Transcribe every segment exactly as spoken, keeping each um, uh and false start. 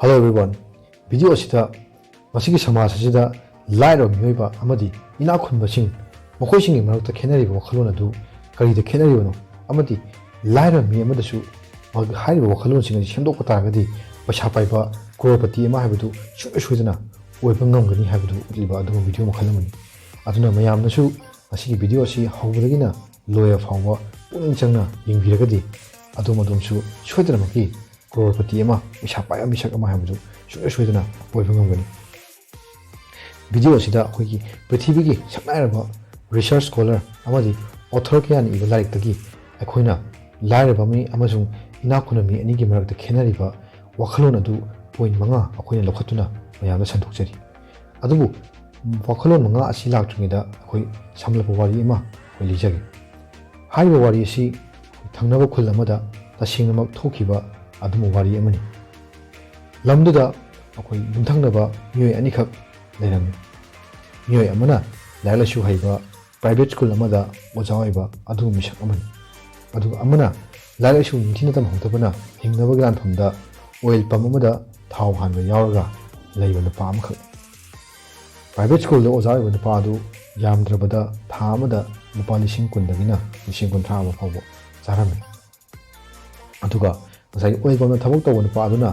Hello everyone, video ꯑꯁꯤꯗ ꯉꯁꯤꯒꯤ ꯁꯃꯥꯖ ꯑꯁꯤꯗ ꯂꯥꯏꯔꯕ ꯃꯤꯑꯣꯏꯕ ꯑꯃꯗꯤ ꯏꯅꯥꯛ ꯈꯨꯟꯕꯁꯤꯡ, ꯃꯈꯣꯏꯁꯤꯡꯒꯤ ꯃꯔꯛꯇ ꯈꯦꯠꯅꯔꯤꯕ ꯋꯥꯈꯜꯂꯣꯟ ꯑꯗꯨ ꯀꯔꯤꯗ ꯈꯦꯠꯅꯔꯤꯕꯅꯣ ꯑꯃꯗꯤ ꯂꯥꯏꯔꯕ ꯃꯤ ꯑꯃꯗꯁꯨ ꯃꯍꯥꯛ-, ꯍꯥꯏꯔꯤꯕ ꯋꯥꯈꯜꯂꯣꯟꯁꯤꯡ ꯑꯁꯤ ꯁꯦꯝꯗꯣꯛꯄ ꯇꯥꯔꯒꯗꯤ ꯄꯩꯁꯥ ꯄꯥꯏꯕ ꯀ꯭ꯔꯣꯔꯄꯇꯤ ꯑꯃ ꯍꯥꯏꯕꯗꯨ ꯁꯨꯡꯁꯣꯏ ꯁꯣꯏꯗꯅ ꯑꯣꯏꯕ ꯉꯝꯒꯅꯤ ꯍꯥꯏꯕꯗꯨ ꯎꯠꯂꯤꯕ ꯑꯗꯨꯒꯨꯝꯕ ꯚꯤꯗꯤꯑꯣ ꯃꯈꯜ ꯑꯃꯅꯤ꯫ ꯑꯗꯨꯅ ꯃꯌꯥꯝꯅꯁꯨ ꯃꯁꯤꯒꯤ ꯚꯤꯗꯤꯑꯣ ꯑꯁꯤ ꯍꯧꯕꯗꯒꯤꯅ ꯂꯣꯏꯕ ꯐꯥꯎꯕ ꯄꯨꯛꯅꯤꯡ ꯆꯪꯅ ꯌꯦꯡꯕꯤꯔꯒꯗꯤ ꯑꯗꯣꯝ ꯑꯗꯣꯝꯁꯨ ꯁꯣꯏꯗꯅꯃꯛꯀꯤ ꯀ꯭ꯔꯣꯔꯄꯇꯤ ꯑꯃ, ꯄꯩꯁꯥ ꯄꯥꯏꯕ ꯃꯤꯁꯛ ꯑꯃ ꯍꯥꯏꯕꯗꯨ ꯁꯨꯡꯁꯣꯏ ꯁꯣꯏꯗꯅ ꯑꯣꯏꯕ ꯉꯝꯒꯅꯤ꯫ ꯚꯤꯗꯤꯑꯣ ꯑꯁꯤꯗ ꯑꯩꯈꯣꯏꯒꯤ ꯄ꯭ꯔꯤꯊꯤꯕꯤꯒꯤ ꯁꯛꯅꯥꯏꯔꯕ ꯔꯤꯁꯔꯁ ꯁ꯭ꯀꯣꯂꯔ ꯑꯃꯗꯤ ꯑꯣꯊꯔ ꯀꯌꯥꯅ ꯏꯕ ꯂꯥꯏꯔꯤꯛꯇꯒꯤ ꯑꯩꯈꯣꯏꯅ ꯂꯥꯏꯔꯕ ꯃꯤ ꯑꯃꯁꯨꯡ ꯏꯅꯥꯛ ꯈꯨꯟꯕ ꯃꯤ ꯑꯅꯤꯒꯤ ꯃꯔꯛꯇ ꯈꯦꯠꯅꯔꯤꯕ ꯋꯥꯈꯜꯂꯣꯟ ꯑꯗꯨ ꯄꯣꯏꯟ ꯃꯉꯥ ꯑꯩꯈꯣꯏꯅ ꯂꯧꯈꯠꯇꯨꯅ ꯃꯌꯥꯝꯗ ꯁꯟꯗꯣꯛꯆꯔꯤ꯫ ꯑꯗꯨꯕꯨ ꯋꯥꯈꯜꯂꯣꯟ ꯃꯉꯥ ꯑꯁꯤ ꯂꯥꯛꯇ꯭ꯔꯤꯉꯩꯗ ꯑꯩꯈꯣꯏ ꯁꯝꯂꯞꯄ ꯋꯥꯔꯤ ꯑꯃ ꯑꯩꯈꯣꯏ ꯂꯤꯖꯒꯦ꯫ ꯍꯥꯏꯔꯤꯕ ꯋꯥꯔꯤ ꯑꯁꯤ ꯊꯪꯅꯕ ꯈꯨꯜ ꯑꯃꯗ ꯇꯁꯦꯡꯅꯃꯛ ꯊꯣꯛꯈꯤꯕ ꯑꯗꯨꯝꯕ ꯋꯥꯔꯤ ꯑꯃꯅꯤ꯫ ꯂꯝꯗꯨꯗ ꯑꯩꯈꯣꯏ ꯌꯨꯝꯊꯪꯅꯕ ꯃꯤꯑꯣꯏ ꯑꯅꯤꯈꯛ ꯂꯩꯔꯝꯃꯤ꯫ ꯃꯤꯑꯣꯏ ꯑꯃꯅ ꯂꯥꯏꯔꯤꯛ ꯂꯥꯏꯁꯨ ꯍꯩꯕ, ꯄ꯭ꯔꯥꯏꯚꯦꯠ ꯁ꯭ꯀꯨꯜ ꯑꯃꯗ ꯑꯣꯖꯥ ꯑꯣꯏꯕ ꯑꯗꯨꯒꯨꯝꯕ ꯃꯤꯁꯛ ꯑꯃꯅꯤ꯫ ꯑꯗꯨꯒ ꯑꯃꯅ ꯂꯥꯏꯔꯤꯛ ꯂꯥꯏꯁꯨ ꯅꯤꯡꯊꯤꯅ ꯇꯝꯍꯧꯗꯕꯅ ꯍꯤꯡꯅꯕꯒꯤ ꯂꯥꯟꯐꯝꯗ ꯑꯣꯏꯜ ꯄꯝ ꯑꯃꯗ ꯊꯥꯎ ꯍꯥꯟꯕ ꯌꯥꯎꯔꯒ ꯂꯩꯕ ꯅꯨꯄꯥ ꯑꯃꯈꯛ꯫ ꯄ꯭ꯔꯥꯏꯚꯦꯠ ꯁ꯭ꯀꯨꯜꯗ ꯑꯣꯖꯥ ꯑꯣꯏꯕ ꯅꯨꯄꯥ ꯑꯗꯨ ꯌꯥꯝꯗ꯭ꯔꯕꯗ ꯊꯥ ꯑꯃꯗ ꯂꯨꯄꯥ ꯂꯤꯁꯤꯡ ꯀꯨꯟꯗꯒꯤꯅ ꯂꯤꯁꯤꯡ ꯀꯨꯟꯊ꯭ꯔꯥ ꯑꯃ ꯐꯥꯎꯕ ꯆꯥꯔꯝꯃꯤ꯫ ꯑꯗꯨꯒ ꯉꯁꯥꯏꯒꯤ ꯑꯣꯏꯜ ꯄꯝꯗ ꯊꯕꯛ ꯇꯧꯕ ꯅꯨꯄꯥ ꯑꯗꯨꯅ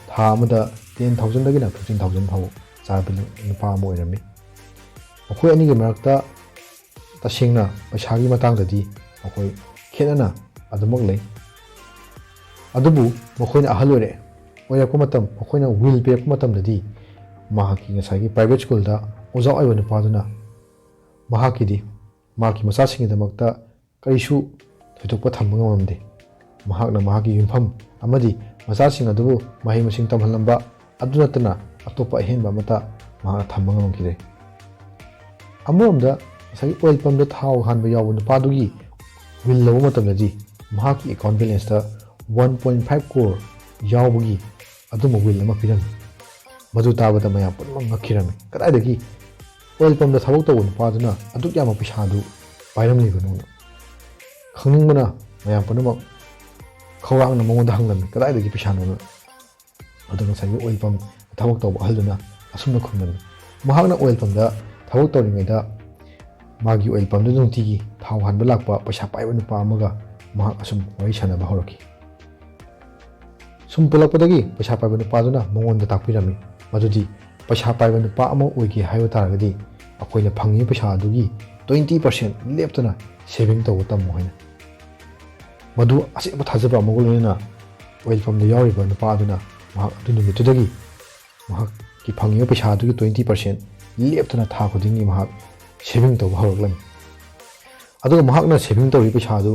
ꯊꯥ ꯑꯃꯗ ꯇꯦꯟ ꯊꯥꯎꯖꯟꯗꯒꯤꯅ ꯐꯤꯐꯇꯤꯟ ꯊꯥꯎꯖꯟ ꯐꯥꯎꯕ ꯆꯥꯕ ꯅꯨꯄꯥ ꯑꯃ ꯑꯣꯏꯔꯝꯃꯤ꯫ ꯃꯈꯣꯏ ꯑꯅꯤꯒꯤ ꯃꯔꯛꯇ ꯇꯁꯦꯡꯅ ꯄꯩꯁꯥꯒꯤ ꯃꯇꯥꯡꯗꯗꯤ ꯃꯈꯣꯏ ꯈꯦꯠꯅꯅ ꯑꯗꯨꯃꯛ ꯂꯩ꯫ ꯑꯗꯨꯕꯨ ꯃꯈꯣꯏꯅ ꯑꯍꯜ ꯑꯣꯏꯔꯛꯑꯦ, ꯑꯣꯏꯔꯛꯄ ꯃꯇꯝ, ꯃꯈꯣꯏꯅ ꯋꯤꯜ ꯄꯤꯔꯛꯄ ꯃꯇꯝꯗꯗꯤ ꯃꯍꯥꯛꯀꯤ ꯉꯁꯥꯏꯒꯤ ꯄ꯭ꯔꯥꯏꯚꯦꯠ ꯁ꯭ꯀꯨꯜꯗ ꯑꯣꯖꯥ ꯑꯣꯏꯕ ꯅꯨꯄꯥꯗꯨꯅ ꯃꯍꯥꯛꯀꯤꯗꯤ ꯃꯍꯥꯛꯀꯤ ꯃꯆꯥꯁꯤꯡꯒꯤꯗꯃꯛꯇ ꯀꯔꯤꯁꯨ ꯊꯣꯏꯗꯣꯛꯄ ꯊꯝꯕ ꯉꯝꯂꯝꯗꯦ꯫ ꯃꯍꯥꯛꯅ ꯃꯍꯥꯛꯀꯤ ꯌꯨꯝꯐꯝ ꯑꯃꯗꯤ ꯃꯆꯥꯁꯤꯡ ꯑꯗꯨꯕꯨ ꯃꯍꯩ ꯃꯁꯤꯡ ꯇꯝꯍꯜꯂꯝꯕ ꯑꯗꯨ ꯅꯠꯇꯅ ꯑꯇꯣꯞꯄ ꯑꯍꯦꯟꯕ ꯑꯃꯠꯇ ꯃꯍꯥꯛꯅ ꯊꯝꯕ ꯉꯝꯈꯤꯗꯦ꯫ ꯑꯃꯔꯣꯝꯗ ꯉꯁꯥꯏꯒꯤ ꯑꯣꯏꯜ ꯄꯝꯗ ꯊꯥꯎ ꯍꯥꯟꯕ ꯌꯥꯎꯕ ꯅꯨꯄꯥꯗꯨꯒꯤ ꯋꯤꯜ ꯂꯧꯕ ꯃꯇꯝꯗꯗꯤ ꯃꯍꯥꯛꯀꯤ ꯑꯦꯀꯥꯎꯟ ꯕꯦꯂꯦꯟꯁꯇ ꯋꯥꯟ ꯄꯣꯏꯟ ꯐꯥꯏꯚ ꯀ꯭ꯔꯣꯔ ꯌꯥꯎꯕꯒꯤ ꯑꯗꯨꯝꯕ ꯋꯤꯜ ꯑꯃ ꯄꯤꯔꯝꯃꯤ꯫ ꯃꯗꯨ ꯇꯥꯕꯗ ꯃꯌꯥꯝ ꯄꯨꯝꯅꯃꯛ ꯉꯛꯈꯤꯔꯝꯃꯤ꯫ ꯀꯗꯥꯏꯗꯒꯤ ꯑꯣꯏꯜ ꯄꯝꯗ ꯊꯕꯛ ꯇꯧꯕ ꯅꯨꯄꯥꯗꯨꯅ ꯑꯗꯨꯛ ꯌꯥꯝꯕ ꯄꯩꯁꯥꯗꯨ ꯄꯥꯏꯔꯝꯂꯤꯕꯅꯣꯅ ꯈꯪꯅꯤꯡꯕꯅ ꯃꯌꯥꯝ ꯄꯨꯝꯅꯃꯛ ꯈꯧꯔꯥꯡꯅ ꯃꯉꯣꯟꯗ ꯍꯪꯂꯝꯃꯤ, "ꯀꯗꯥꯏꯗꯒꯤ ꯄꯩꯁꯥꯅꯣꯅ?" ꯑꯗꯣ ꯉꯁꯥꯏꯒꯤ oil pump ꯊꯕꯛ ꯇꯧꯕ ꯑꯍꯜꯗꯨꯅ ꯑꯁꯨꯝꯅ ꯈꯨꯝꯂꯝꯃꯤ꯫ ꯃꯍꯥꯛꯅ oil pumpꯇ ꯊꯕꯛ ꯇꯧꯔꯤꯉꯩꯗ ꯃꯥꯒꯤ oil pumpꯗꯨꯗ ꯅꯨꯡꯇꯤꯒꯤ ꯊꯥꯎ ꯍꯥꯟꯕ ꯂꯥꯛꯄ ꯄꯩꯁꯥ ꯄꯥꯏꯕ ꯅꯨꯄꯥ ꯑꯃꯒ ꯃꯍꯥꯛ ꯑꯁꯨꯝ ꯋꯥꯔꯤ ꯁꯥꯟꯅꯕ ꯍꯧꯔꯛꯈꯤ꯫ ꯁꯨꯝ ꯄꯨꯜꯂꯛꯄꯗꯒꯤ ꯄꯩꯁꯥ ꯄꯥꯏꯕ ꯅꯨꯄꯥꯗꯨꯅ ꯃꯉꯣꯟꯗ ꯇꯥꯛꯄꯤꯔꯝꯃꯤ ꯃꯗꯨꯗꯤ ꯄꯩꯁꯥ ꯄꯥꯏꯕ ꯅꯨꯄꯥ ꯑꯃ ꯑꯣꯏꯒꯦ ꯍꯥꯏꯕ ꯇꯥꯔꯒꯗꯤ ꯑꯩꯈꯣꯏꯅ ꯐꯪꯉꯤꯕ ꯄꯩꯁꯥ ꯑꯗꯨꯒꯤ twenty percent ꯂꯦꯞꯇꯅ saving ꯇꯧꯕ ꯇꯝꯃꯨ ꯍꯥꯏꯅ꯫ ꯃꯗꯨ ꯑꯁꯦꯡꯕ ꯊꯥꯖꯕ ꯑꯃꯒ ꯂꯣꯏꯅꯅ oil pumpꯗ ꯌꯥꯎꯔꯤꯕ ꯅꯨꯄꯥ ꯑꯗꯨꯅ ꯃꯍꯥꯛ ꯑꯗꯨ ꯅꯨꯃꯤꯠꯇꯨꯗꯒꯤ ꯃꯍꯥꯛꯀꯤ ꯐꯪꯉꯤꯕ ꯄꯩꯁꯥ ꯑꯗꯨꯒꯤ twenty percent ꯂꯦꯞꯇꯅ ꯊꯥ ꯈꯨꯗꯤꯡꯒꯤ ꯃꯍꯥꯛ saving ꯇꯧꯕ ꯍꯧꯔꯛꯂꯝꯃꯤ꯫ ꯑꯗꯨꯒ ꯃꯍꯥꯛꯅ saving ꯇꯧꯔꯤꯕ ꯄꯩꯁꯥ ꯑꯗꯨ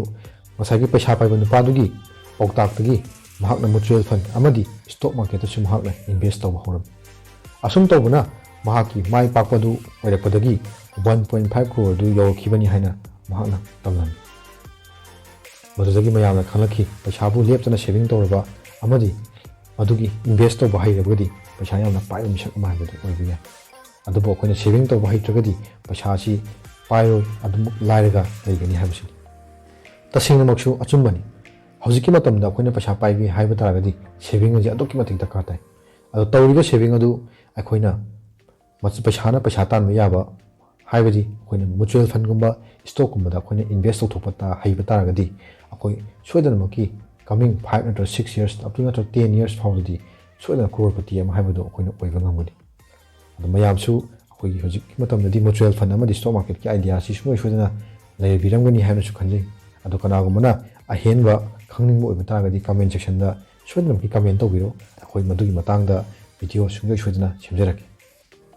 ꯉꯁꯥꯏꯒꯤ ꯄꯩꯁꯥ ꯄꯥꯏꯕ ꯅꯨꯄꯥꯗꯨꯒꯤ ꯄꯥꯎꯇꯥꯛꯇꯒꯤ ꯃꯍꯥꯛꯅ mutual fund ꯑꯃꯗꯤ stock marketꯇꯁꯨ ꯃꯍꯥꯛꯅ invest ꯇꯧꯕ ꯍꯧꯔꯝꯃꯤ꯫ ꯑꯁꯨꯝ ꯇꯧꯕꯅ ꯃꯍꯥꯛꯀꯤ ꯃꯥꯏ ꯄꯥꯛꯄ ꯑꯗꯨ ꯑꯣꯏꯔꯛꯄꯗꯒꯤ one point five crore ꯑꯗꯨ ꯌꯧꯔꯛꯈꯤꯕꯅꯤ ꯍꯥꯏꯅ ꯃꯍꯥꯛꯅ ꯇꯝꯂꯝꯃꯤ꯫ ꯃꯗꯨꯗꯒꯤ ꯃꯌꯥꯝꯅ ꯈꯪꯂꯛꯈꯤ, ꯄꯩꯁꯥꯕꯨ ꯂꯦꯞꯇꯅ saving ꯇꯧꯔꯕ ꯑꯃꯗꯤ ꯃꯗꯨꯒꯤ invest ꯇꯧꯕ ꯍꯩꯔꯒꯗꯤ ꯄꯩꯁꯥ ꯌꯥꯝꯅ ꯄꯥꯏꯕ ꯃꯤꯁꯛ ꯑꯃ ꯍꯥꯏꯕꯗꯨ ꯑꯣꯏꯕ ꯌꯥꯏ꯫ ꯑꯗꯨꯕꯨ ꯑꯩꯈꯣꯏꯅ saving ꯇꯧꯕ ꯍꯩꯇ꯭ꯔꯒꯗꯤ ꯄꯩꯁꯥ ꯑꯁꯤ ꯄꯥꯏꯔꯣꯏ, ꯑꯗꯨꯃꯛ ꯂꯥꯏꯔꯒ ꯂꯩꯒꯅꯤ ꯍꯥꯏꯕꯁꯤꯅꯤ꯫ ꯇꯁꯦꯡꯅꯃꯛꯁꯨ ꯑꯆꯨꯝꯕꯅꯤ꯫ ꯍꯧꯖꯤꯛꯀꯤ ꯃꯇꯝꯗ ꯑꯩꯈꯣꯏꯅ ꯄꯩꯁꯥ ꯄꯥꯏꯒꯦ ꯍꯥꯏꯕ ꯇꯥꯔꯒꯗꯤ saving ꯑꯁꯤ ꯑꯗꯨꯛꯀꯤ ꯃꯇꯤꯛ ꯗꯔꯀꯥꯔ ꯇꯥꯏ꯫ ꯑꯗꯣ ꯇꯧꯔꯤꯕ saving ꯑꯗꯨ ꯑꯩꯈꯣꯏꯅ ꯃꯁꯤ ꯄꯩꯁꯥꯅ ꯄꯩꯁꯥ ꯇꯥꯟꯕ ꯌꯥꯕ ꯍꯥꯏꯕꯗꯤ ꯑꯩꯈꯣꯏꯅ mutual fundꯒꯨꯝꯕ stockꯀꯨꯝꯕꯗ ꯑꯩꯈꯣꯏꯅ invest ꯇꯧꯊꯣꯛꯄ ꯇꯥ-, ꯍꯩꯕ ꯇꯥꯔꯒꯗꯤ ꯑꯩꯈꯣꯏ ꯁꯣꯏꯗꯅꯃꯛꯀꯤ coming five ꯅꯠꯇ꯭ꯔꯒ six years up to ꯅꯠꯇ꯭ꯔꯒ ten years ꯐꯥꯎꯗꯗꯤ ꯁꯣꯏꯗꯅ crorepati ꯑꯃ ꯍꯥꯏꯕꯗꯨ ꯑꯩꯈꯣꯏꯅ ꯑꯣꯏꯕ ꯉꯝꯒꯅꯤ꯫ ꯑꯗꯣ ꯃꯌꯥꯝꯁꯨ ꯑꯩꯈꯣꯏꯒꯤ ꯍꯧꯖꯤꯛꯀꯤ ꯃꯇꯝꯗꯗꯤ mutual fund ꯑꯃꯗꯤ stock marketꯀꯤ ideaꯁꯤ ꯁꯨꯡꯁꯣꯏ ꯁꯣꯏꯗꯅ ꯂꯩꯕꯤꯔꯝꯒꯅꯤ ꯍꯥꯏꯅꯁꯨ ꯈꯟꯖꯩ꯫ ꯑꯗꯣ ꯀꯅꯥꯒꯨꯝꯕꯅ ꯑꯍꯦꯟꯕ ꯈꯪꯅꯤꯡꯕ ꯑꯣꯏꯕ ꯇꯥꯔꯒꯗꯤ comment sectionꯗ ꯁꯣꯏꯗꯅꯃꯛꯀꯤ comment ꯇꯧꯕꯤꯔꯣ꯫ ꯑꯩꯈꯣꯏ ꯃꯗꯨꯒꯤ ꯃꯇꯥꯡꯗ video ꯁꯨꯡꯁꯣꯏ ꯁꯣꯏꯗꯅ ꯁꯦꯝꯖꯔꯛꯀꯦ꯫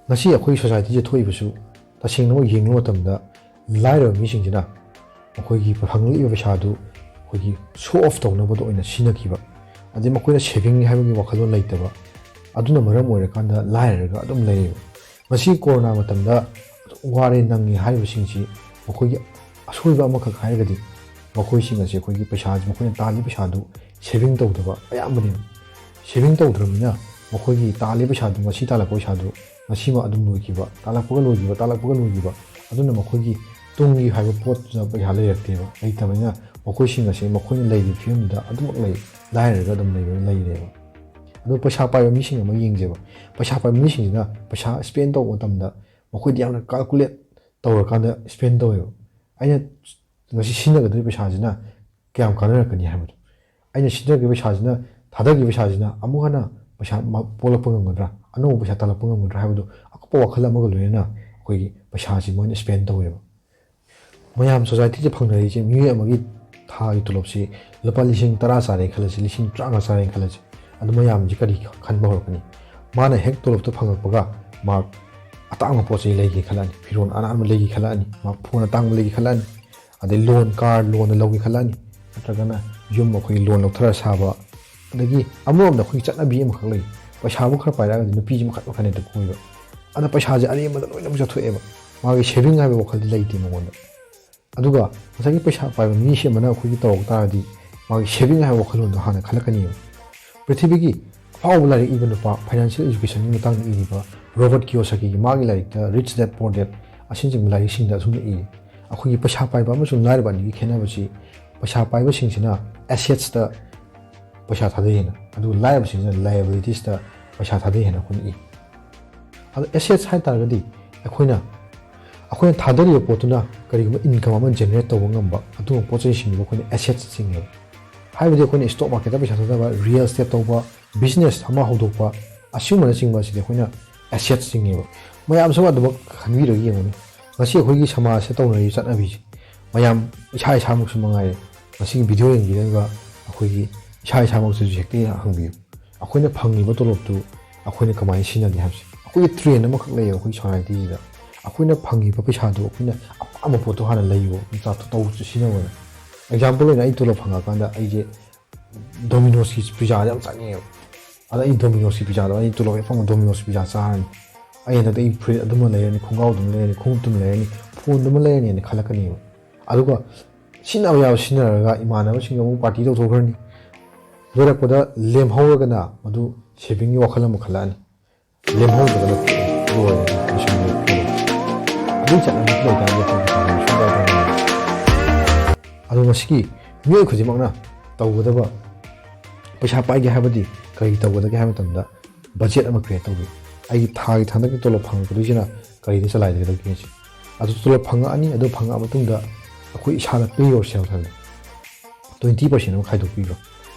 ꯉꯁꯤ ꯑꯩꯈꯣꯏ societyꯁꯦ ꯊꯣꯛꯏꯕꯁꯨ ꯇꯁꯦꯡꯅꯃꯛ ꯌꯦꯡꯕ ꯃꯇꯝꯗ ꯂꯥꯏꯔꯕ ꯃꯤꯁꯤꯡꯁꯤꯅ ꯃꯈꯣꯏꯒꯤ ꯐꯪꯂꯛꯂꯤꯕ ꯄꯩꯁꯥꯗꯨ ꯑꯩꯈꯣꯏꯒꯤ show off ꯇꯧꯅꯕꯗ ꯑꯣꯏꯅ ꯁꯤꯖꯤꯟꯅꯈꯤꯕ, ꯑꯗꯩ ꯃꯈꯣꯏꯅ saving ꯍꯥꯏꯕꯒꯤ ꯋꯥꯈꯜꯂꯣꯟ ꯂꯩꯇꯕ, ꯑꯗꯨꯅ ꯃꯔꯝ ꯑꯣꯏꯔꯀꯥꯟꯗ ꯂꯥꯏꯔꯔꯒ ꯑꯗꯨꯝ ꯂꯩꯔꯦꯕ꯫ ꯉꯁꯤ ꯀꯣꯔꯣꯅꯥ ꯃꯇꯝꯗ ꯋꯥꯔꯦ ꯅꯪꯉꯦ ꯍꯥꯏꯔꯤꯕꯁꯤꯡꯁꯤ ꯃꯈꯣꯏꯒꯤ ꯑꯁꯣꯏꯕ ꯑꯃꯈꯛ ꯍꯥꯏꯔꯒꯗꯤ ꯃꯈꯣꯏꯁꯤꯡ ꯑꯁꯤ ꯑꯩꯈꯣꯏꯒꯤ ꯄꯩꯁꯥꯁꯤ, ꯃꯈꯣꯏꯅ ꯇꯥꯜꯂꯤ ꯄꯩꯁꯥꯗꯨ saving ꯇꯧꯗꯕ ꯑꯌꯥꯝꯕꯅꯦꯕ꯫ Saving ꯇꯧꯗ꯭ꯔꯕꯅꯤꯅ ꯃꯈꯣꯏꯒꯤ ꯇꯥꯜꯂꯤ ꯄꯩꯁꯥꯗꯨ, ꯉꯁꯤ ꯇꯥꯜꯂꯛꯄ ꯄꯩꯁꯥꯗꯨ ꯉꯁꯤꯃꯛ ꯑꯗꯨꯝ ꯂꯣꯏꯈꯤꯕ, ꯇꯥꯜꯂꯛꯄꯒ ꯂꯣꯏꯈꯤꯕ, ꯇꯥꯜꯂꯛꯄꯒ ꯂꯣꯏꯈꯤꯕ꯫ ꯑꯗꯨꯅ ꯃꯈꯣꯏꯒꯤ ꯇꯨꯡꯒꯤ ꯍꯥꯏꯕ ꯄꯣꯠꯇꯨꯗ ꯄꯩꯁꯥ ꯂꯩꯔꯛꯇꯦꯕ꯫ ꯂꯩꯇꯕꯅꯤꯅ ꯃꯈꯣꯏꯁꯤꯡ ꯑꯁꯤ ꯃꯈꯣꯏꯅ ꯂꯩꯔꯤꯕ ꯐꯤꯕꯝꯗꯨꯗ ꯑꯗꯨꯃꯛ ꯂꯩ, ꯂꯥꯏꯔꯔꯒ ꯑꯗꯨꯝ ꯂꯩꯕ, ꯂꯩꯔꯦꯕ꯫ ꯑꯗꯣ ꯄꯩꯁꯥ ꯄꯥꯏꯕ ꯃꯤꯁꯤꯡ ꯑꯃ ꯌꯦꯡꯁꯦꯕ꯫ ꯄꯩꯁꯥ ꯄꯥꯏꯕ ꯃꯤꯁꯤꯡꯁꯤꯅ ꯄꯩꯁꯥ spend ꯇꯧꯕ ꯃꯇꯝꯗ ꯃꯈꯣꯏꯗꯤ ꯌꯥꯝꯅ calculate ꯇꯧꯔꯀꯥꯟꯗ spend ꯇꯧꯋꯦꯕ꯫ ꯑꯩꯅ ꯉꯁꯤ ꯁꯤꯖꯤꯟꯅꯒꯗꯧꯔꯤꯕ ꯄꯩꯁꯥꯁꯤꯅ ꯀꯌꯥꯝ ꯀꯥꯟꯅꯔꯛꯀꯅꯤ ꯍꯥꯏꯕꯗꯣ, ꯑꯩꯅ ꯁꯤꯖꯤꯟꯅꯈꯤꯕ ꯄꯩꯁꯥꯁꯤꯅ, ꯊꯥꯗꯈꯤꯕ ꯄꯩꯁꯥꯁꯤꯅ ꯑꯃꯨꯛ ꯍꯟꯅ ꯄꯩꯁꯥ ꯃ-, ꯄꯣꯛꯂꯛꯄ ꯉꯝꯒꯗ꯭ꯔꯥ, ꯑꯅꯧꯕ ꯄꯩꯁꯥ ꯇꯥꯜꯂꯛꯄ ꯉꯝꯒꯗ꯭ꯔꯥ ꯍꯥꯏꯕꯗꯣ ꯑꯀꯨꯞꯄ ꯋꯥꯈꯜ ꯑꯃꯒ ꯂꯣꯏꯅꯅ ꯑꯩꯈꯣꯏꯒꯤ ꯄꯩꯁꯥꯁꯤ ꯃꯣꯏꯅ spend ꯇꯧꯋꯦꯕ꯫ ꯃꯌꯥꯝ societyꯁꯦ ꯐꯪꯅꯔꯤꯁꯦ, ꯃꯤꯑꯣꯏ ꯑꯃꯒꯤ ꯊꯥꯒꯤ ꯇꯣꯂꯣꯞꯁꯤ ꯂꯨꯄꯥ ꯂꯤꯁꯤꯡ ꯇꯔꯥ ꯆꯥꯔꯦ ꯈꯜꯂꯁꯤ, ꯂꯤꯁꯤꯡ ꯇꯔꯥꯃꯉꯥ ꯆꯥꯔꯦ ꯈꯜꯂꯁꯤ, ꯑꯗꯨ ꯃꯌꯥꯝꯁꯤ ꯀꯔꯤ ꯈꯟꯕ ꯍꯧꯔꯛꯀꯅꯤ? ꯃꯥꯅ ꯍꯦꯛ ꯇꯣꯂꯣꯞꯇꯣ ꯐꯪꯉꯛꯄꯒ ꯃꯥ ꯑꯇꯥꯡꯕ ꯄꯣꯠ ꯆꯩ ꯂꯩꯒꯦ ꯈꯜꯂꯛꯑꯅꯤ, ꯐꯤꯔꯣꯜ ꯑꯅꯥꯟꯕ ꯂꯩꯒꯦ ꯈꯜꯂꯛꯑꯅꯤ, ꯃꯥ phone ꯑꯇꯥꯡꯕ ꯂꯩꯒꯦ ꯈꯜꯂꯛꯑꯅꯤ, ꯑꯗꯩ loan, car loanꯗ ꯂꯧꯒꯦ ꯈꯜꯂꯛꯑꯅꯤ, ꯅꯠꯇ꯭ꯔꯒꯅ ꯌꯨꯝ ꯑꯩꯈꯣꯏꯒꯤ loan ꯂꯧꯊꯔ ꯁꯥꯕ꯫ ꯑꯗꯒꯤ ꯑꯃꯔꯣꯝꯗ ꯑꯩꯈꯣꯏꯒꯤ ꯆꯠꯅꯕꯤ ꯑꯃꯈꯛ ꯂꯩ, ꯄꯩꯁꯥꯕꯨ ꯈꯔ ꯄꯥꯏꯔꯛꯑꯒꯗꯤ ꯅꯨꯄꯤꯁꯤ ꯃꯈꯟ ꯃꯈꯟ ꯍꯦꯛꯇ ꯀꯣꯏꯕ, ꯑꯗ ꯄꯩꯁꯥꯁꯦ ꯑꯔꯦꯝꯕꯗ ꯂꯣꯏꯅꯃꯛ ꯆꯠꯊꯣꯛꯑꯦꯕ꯫ ꯃꯥꯒꯤ saving ꯍꯥꯏꯕ ꯋꯥꯈꯜꯗꯤ ꯂꯩꯇꯦ ꯃꯉꯣꯟꯗ꯫ ꯑꯗꯨꯒ ꯉꯁꯥꯏꯒꯤ ꯄꯩꯁꯥ ꯄꯥꯏꯕ ꯃꯤꯁꯤ ꯑꯃꯅ ꯑꯩꯈꯣꯏꯒꯤ ꯇꯧꯔꯛ ꯇꯥꯔꯗꯤ ꯃꯥꯒꯤ saving ꯍꯥꯏꯕ ꯋꯥꯈꯜꯂꯣꯟꯗꯣ ꯍꯥꯟꯅ ꯈꯜꯂꯛꯀꯅꯤꯕ꯫ ꯄ꯭ꯔꯤꯊꯤꯕꯤꯒꯤ ꯑꯐꯥꯎꯕ ꯂꯥꯏꯔꯤꯛ ꯏꯕ ꯅꯨꯄꯥ, financial educationꯒꯤ ꯃꯇꯥꯡꯗ ꯏꯔꯤꯕ Robert Kiyosakiꯒꯤ ꯃꯥꯒꯤ ꯂꯥꯏꯔꯤꯛꯇ Rich Dad Poor Dad ꯑꯁꯤꯅꯆꯤꯡꯕ ꯂꯥꯏꯔꯤꯛꯁꯤꯡꯗ ꯑꯁꯨꯝꯅ ꯏ, ꯑꯩꯈꯣꯏꯒꯤ ꯄꯩꯁꯥ ꯄꯥꯏꯕ ꯑꯃꯁꯨꯡ ꯂꯥꯏꯔꯕ ꯑꯅꯤꯒꯤ ꯈꯦꯠꯅꯕꯁꯤ ꯄꯩꯁꯥ ꯄꯥꯏꯕꯁꯤꯡꯁꯤꯅ assetsꯇ ꯄꯩꯁꯥ ꯊꯥꯗꯩ ꯍꯥꯏꯅ, ꯑꯗꯨꯒ ꯂꯥꯏꯔꯕꯁꯤꯡꯁꯤꯅ liabilitiesꯇ ꯄꯩꯁꯥ ꯊꯥꯗꯩ ꯍꯥꯏꯅ ꯑꯩꯈꯣꯏꯅ ꯏ꯫ ꯑꯗꯣ assets ꯍꯥꯏ ꯇꯥꯔꯒꯗꯤ ꯑꯩꯈꯣꯏꯅ, ꯑꯩꯈꯣꯏꯅ ꯊꯥꯗꯔꯤꯕ ꯄꯣꯠꯇꯨꯅ ꯀꯔꯤꯒꯨꯝꯕ income ꯑꯃ generate ꯇꯧꯕ ꯉꯝꯕ ꯑꯗꯨꯒꯨꯝꯕ ꯄꯣꯠ ꯆꯩꯁꯤꯡꯗꯨꯕꯨ ꯑꯩꯈꯣꯏꯅ assets ꯆꯤꯡꯉꯦꯕ꯫ ꯍꯥꯏꯕꯗꯤ ꯑꯩꯈꯣꯏꯅ stock marketꯇ ꯄꯩꯁꯥ ꯊꯥꯗꯕ, real estate ꯇꯧꯕ, business ꯑꯃ ꯍꯧꯗꯣꯛꯄ, ꯑꯁꯤꯒꯨꯝꯕꯅꯆꯤꯡꯕ ꯑꯁꯤꯗꯤ ꯑꯩꯈꯣꯏꯅ assets ꯆꯤꯡꯉꯦꯕ꯫ ꯃꯌꯥꯝꯁꯨ ꯑꯗꯨꯃꯛ ꯈꯟꯕꯤꯔꯒ ꯌꯦꯡꯉꯨꯅꯦ꯫ ꯉꯁꯤ ꯑꯩꯈꯣꯏꯒꯤ ꯁꯃꯥꯖꯁꯤꯗ ꯇꯧꯅꯔꯤꯕ ꯆꯠꯅꯕꯤꯁꯦ, ꯃꯌꯥꯝ ꯏꯁꯥ ꯏꯁꯥꯃꯛꯁꯨ ꯃꯉꯥꯏꯔꯦ, ꯉꯁꯤꯒꯤ video ꯌꯦꯡꯕꯤꯔꯤꯕ ꯑꯩꯈꯣꯏꯒꯤ ꯏꯁꯥ ꯏꯁꯥꯃꯛꯁꯤꯁꯨ ꯍꯦꯛꯇ ꯍꯪꯕꯤꯌꯨ, ꯑꯩꯈꯣꯏꯅ ꯐꯪꯉꯤꯕ ꯇꯣꯂꯣꯞꯇꯨ ꯑꯩꯈꯣꯏꯅ ꯀꯃꯥꯏꯅ ꯁꯤꯖꯤꯟꯅꯒꯦ ꯍꯥꯏꯕꯁꯦ꯫ ꯑꯩꯈꯣꯏꯒꯤ trend ꯑꯃꯈꯛ ꯂꯩꯌꯦꯕ ꯑꯩꯈꯣꯏꯒꯤ societyꯁꯤꯗ, ꯑꯩꯈꯣꯏꯅ ꯐꯪꯉꯤꯕ ꯄꯩꯁꯥꯗꯨ ꯑꯩꯈꯣꯏꯅ ꯑꯄꯥꯝꯕ ꯄꯣꯠꯇꯨ ꯍꯥꯟꯅ ꯂꯩꯌꯣ, ꯇꯧ-, ꯁꯤꯖꯤꯟꯅꯧꯑꯅ꯫ Example ꯑꯣꯏꯅ ꯑꯩ ꯇꯣꯂꯣꯞ ꯐꯪꯉꯛꯑꯀꯥꯟꯗ ꯑꯩꯁꯦ Domino's pizzaꯗ ꯌꯥꯝ ꯆꯥꯅꯤꯡꯉꯦꯕ꯫ ꯑꯗ ꯑꯩ Domino's pizzaꯗꯣ, ꯑꯩ ꯇꯣꯂꯣꯞ ꯍꯦꯛ ꯐꯪꯕ Domino's pizza ꯆꯥꯔꯅꯤ, ꯑꯩ ꯍꯟꯗꯛꯇꯤ ꯑꯩ ꯐꯨꯔꯤꯠ ꯑꯗꯨꯃ ꯂꯩꯔꯅꯤ, ꯈꯣꯡꯒ꯭ꯔꯥꯎ ꯑꯗꯨꯃ ꯂꯩꯔꯅꯤ, ꯈꯣꯡꯎꯞ ꯑꯗꯨꯃ ꯂꯩꯔꯅꯤ, phoneꯗꯨꯃ ꯂꯩꯔꯅꯤꯅ ꯈꯜꯂꯛꯀꯅꯦꯕ꯫ ꯑꯗꯨꯒ ꯁꯤꯖꯤꯟꯅꯕ ꯌꯥꯕ ꯁꯤꯖꯤꯟꯅꯔꯒ ꯏꯃꯥꯟꯅꯕꯁꯤꯡꯒ ꯑꯃꯨꯛ party ꯇꯧꯊꯣꯛꯈ꯭ꯔꯅꯤ꯫ ꯂꯣꯏꯔꯛꯄꯗ ꯂꯦꯝꯍꯧꯔꯒꯅ ꯃꯗꯨ savingꯒꯤ ꯋꯥꯈꯜ ꯑꯃ ꯈꯜꯂꯛꯑꯅꯤ꯫ ꯂꯦꯝꯍꯧꯗ꯭ꯔꯒꯅ ꯂꯣꯏꯔꯦ, ꯂꯣꯏꯁꯤꯟꯈ꯭ꯔꯦ꯫ ꯑꯗꯨꯒꯤ ꯆꯠꯅꯕꯤ ꯂꯩꯇꯥꯔꯗꯤ ꯑꯩꯈꯣꯏ ꯄꯩꯁꯥ ꯁꯨꯡꯄꯥꯏ ꯄꯥꯏꯔꯣꯏ꯫ ꯑꯗꯣ ꯃꯁꯤꯒꯤ ꯃꯤꯑꯣꯏ ꯈꯨꯗꯤꯡꯃꯛꯅ ꯇꯧꯒꯗꯕ, ꯄꯩꯁꯥ ꯄꯥꯏꯒꯦ ꯍꯥꯏꯕꯗꯤ ꯀꯔꯤ ꯇꯧꯒꯗꯒꯦ ꯍꯥꯏꯕ ꯃꯇꯝꯗ, ꯕꯖꯦꯠ ꯑꯃ ꯀ꯭ꯔꯤꯌꯦꯠ ꯇꯧꯕꯤꯌꯨ꯫ ꯑꯩꯒꯤ ꯊꯥꯒꯤ ꯊꯥꯡꯒꯠꯀꯤ ꯇꯣꯂꯣꯞ ꯐꯪꯉꯛꯄꯗꯣꯏꯁꯤꯅ ꯀꯔꯤꯗ ꯆꯂꯥꯏꯒꯗꯒꯦ ꯁꯤ? ꯑꯗꯨ ꯇꯣꯂꯣꯞ ꯐꯪꯉꯛꯑꯅꯤ, ꯑꯗꯨ ꯐꯪꯉꯛꯑ ꯃꯇꯨꯡꯗ ꯑꯩꯈꯣꯏ ꯏꯁꯥꯗ pay yourself ꯍꯥꯏꯕꯗꯣ, twenty percent ꯑꯃ ꯈꯥꯏꯗꯣꯛꯄꯤꯈ꯭ꯔꯣ꯫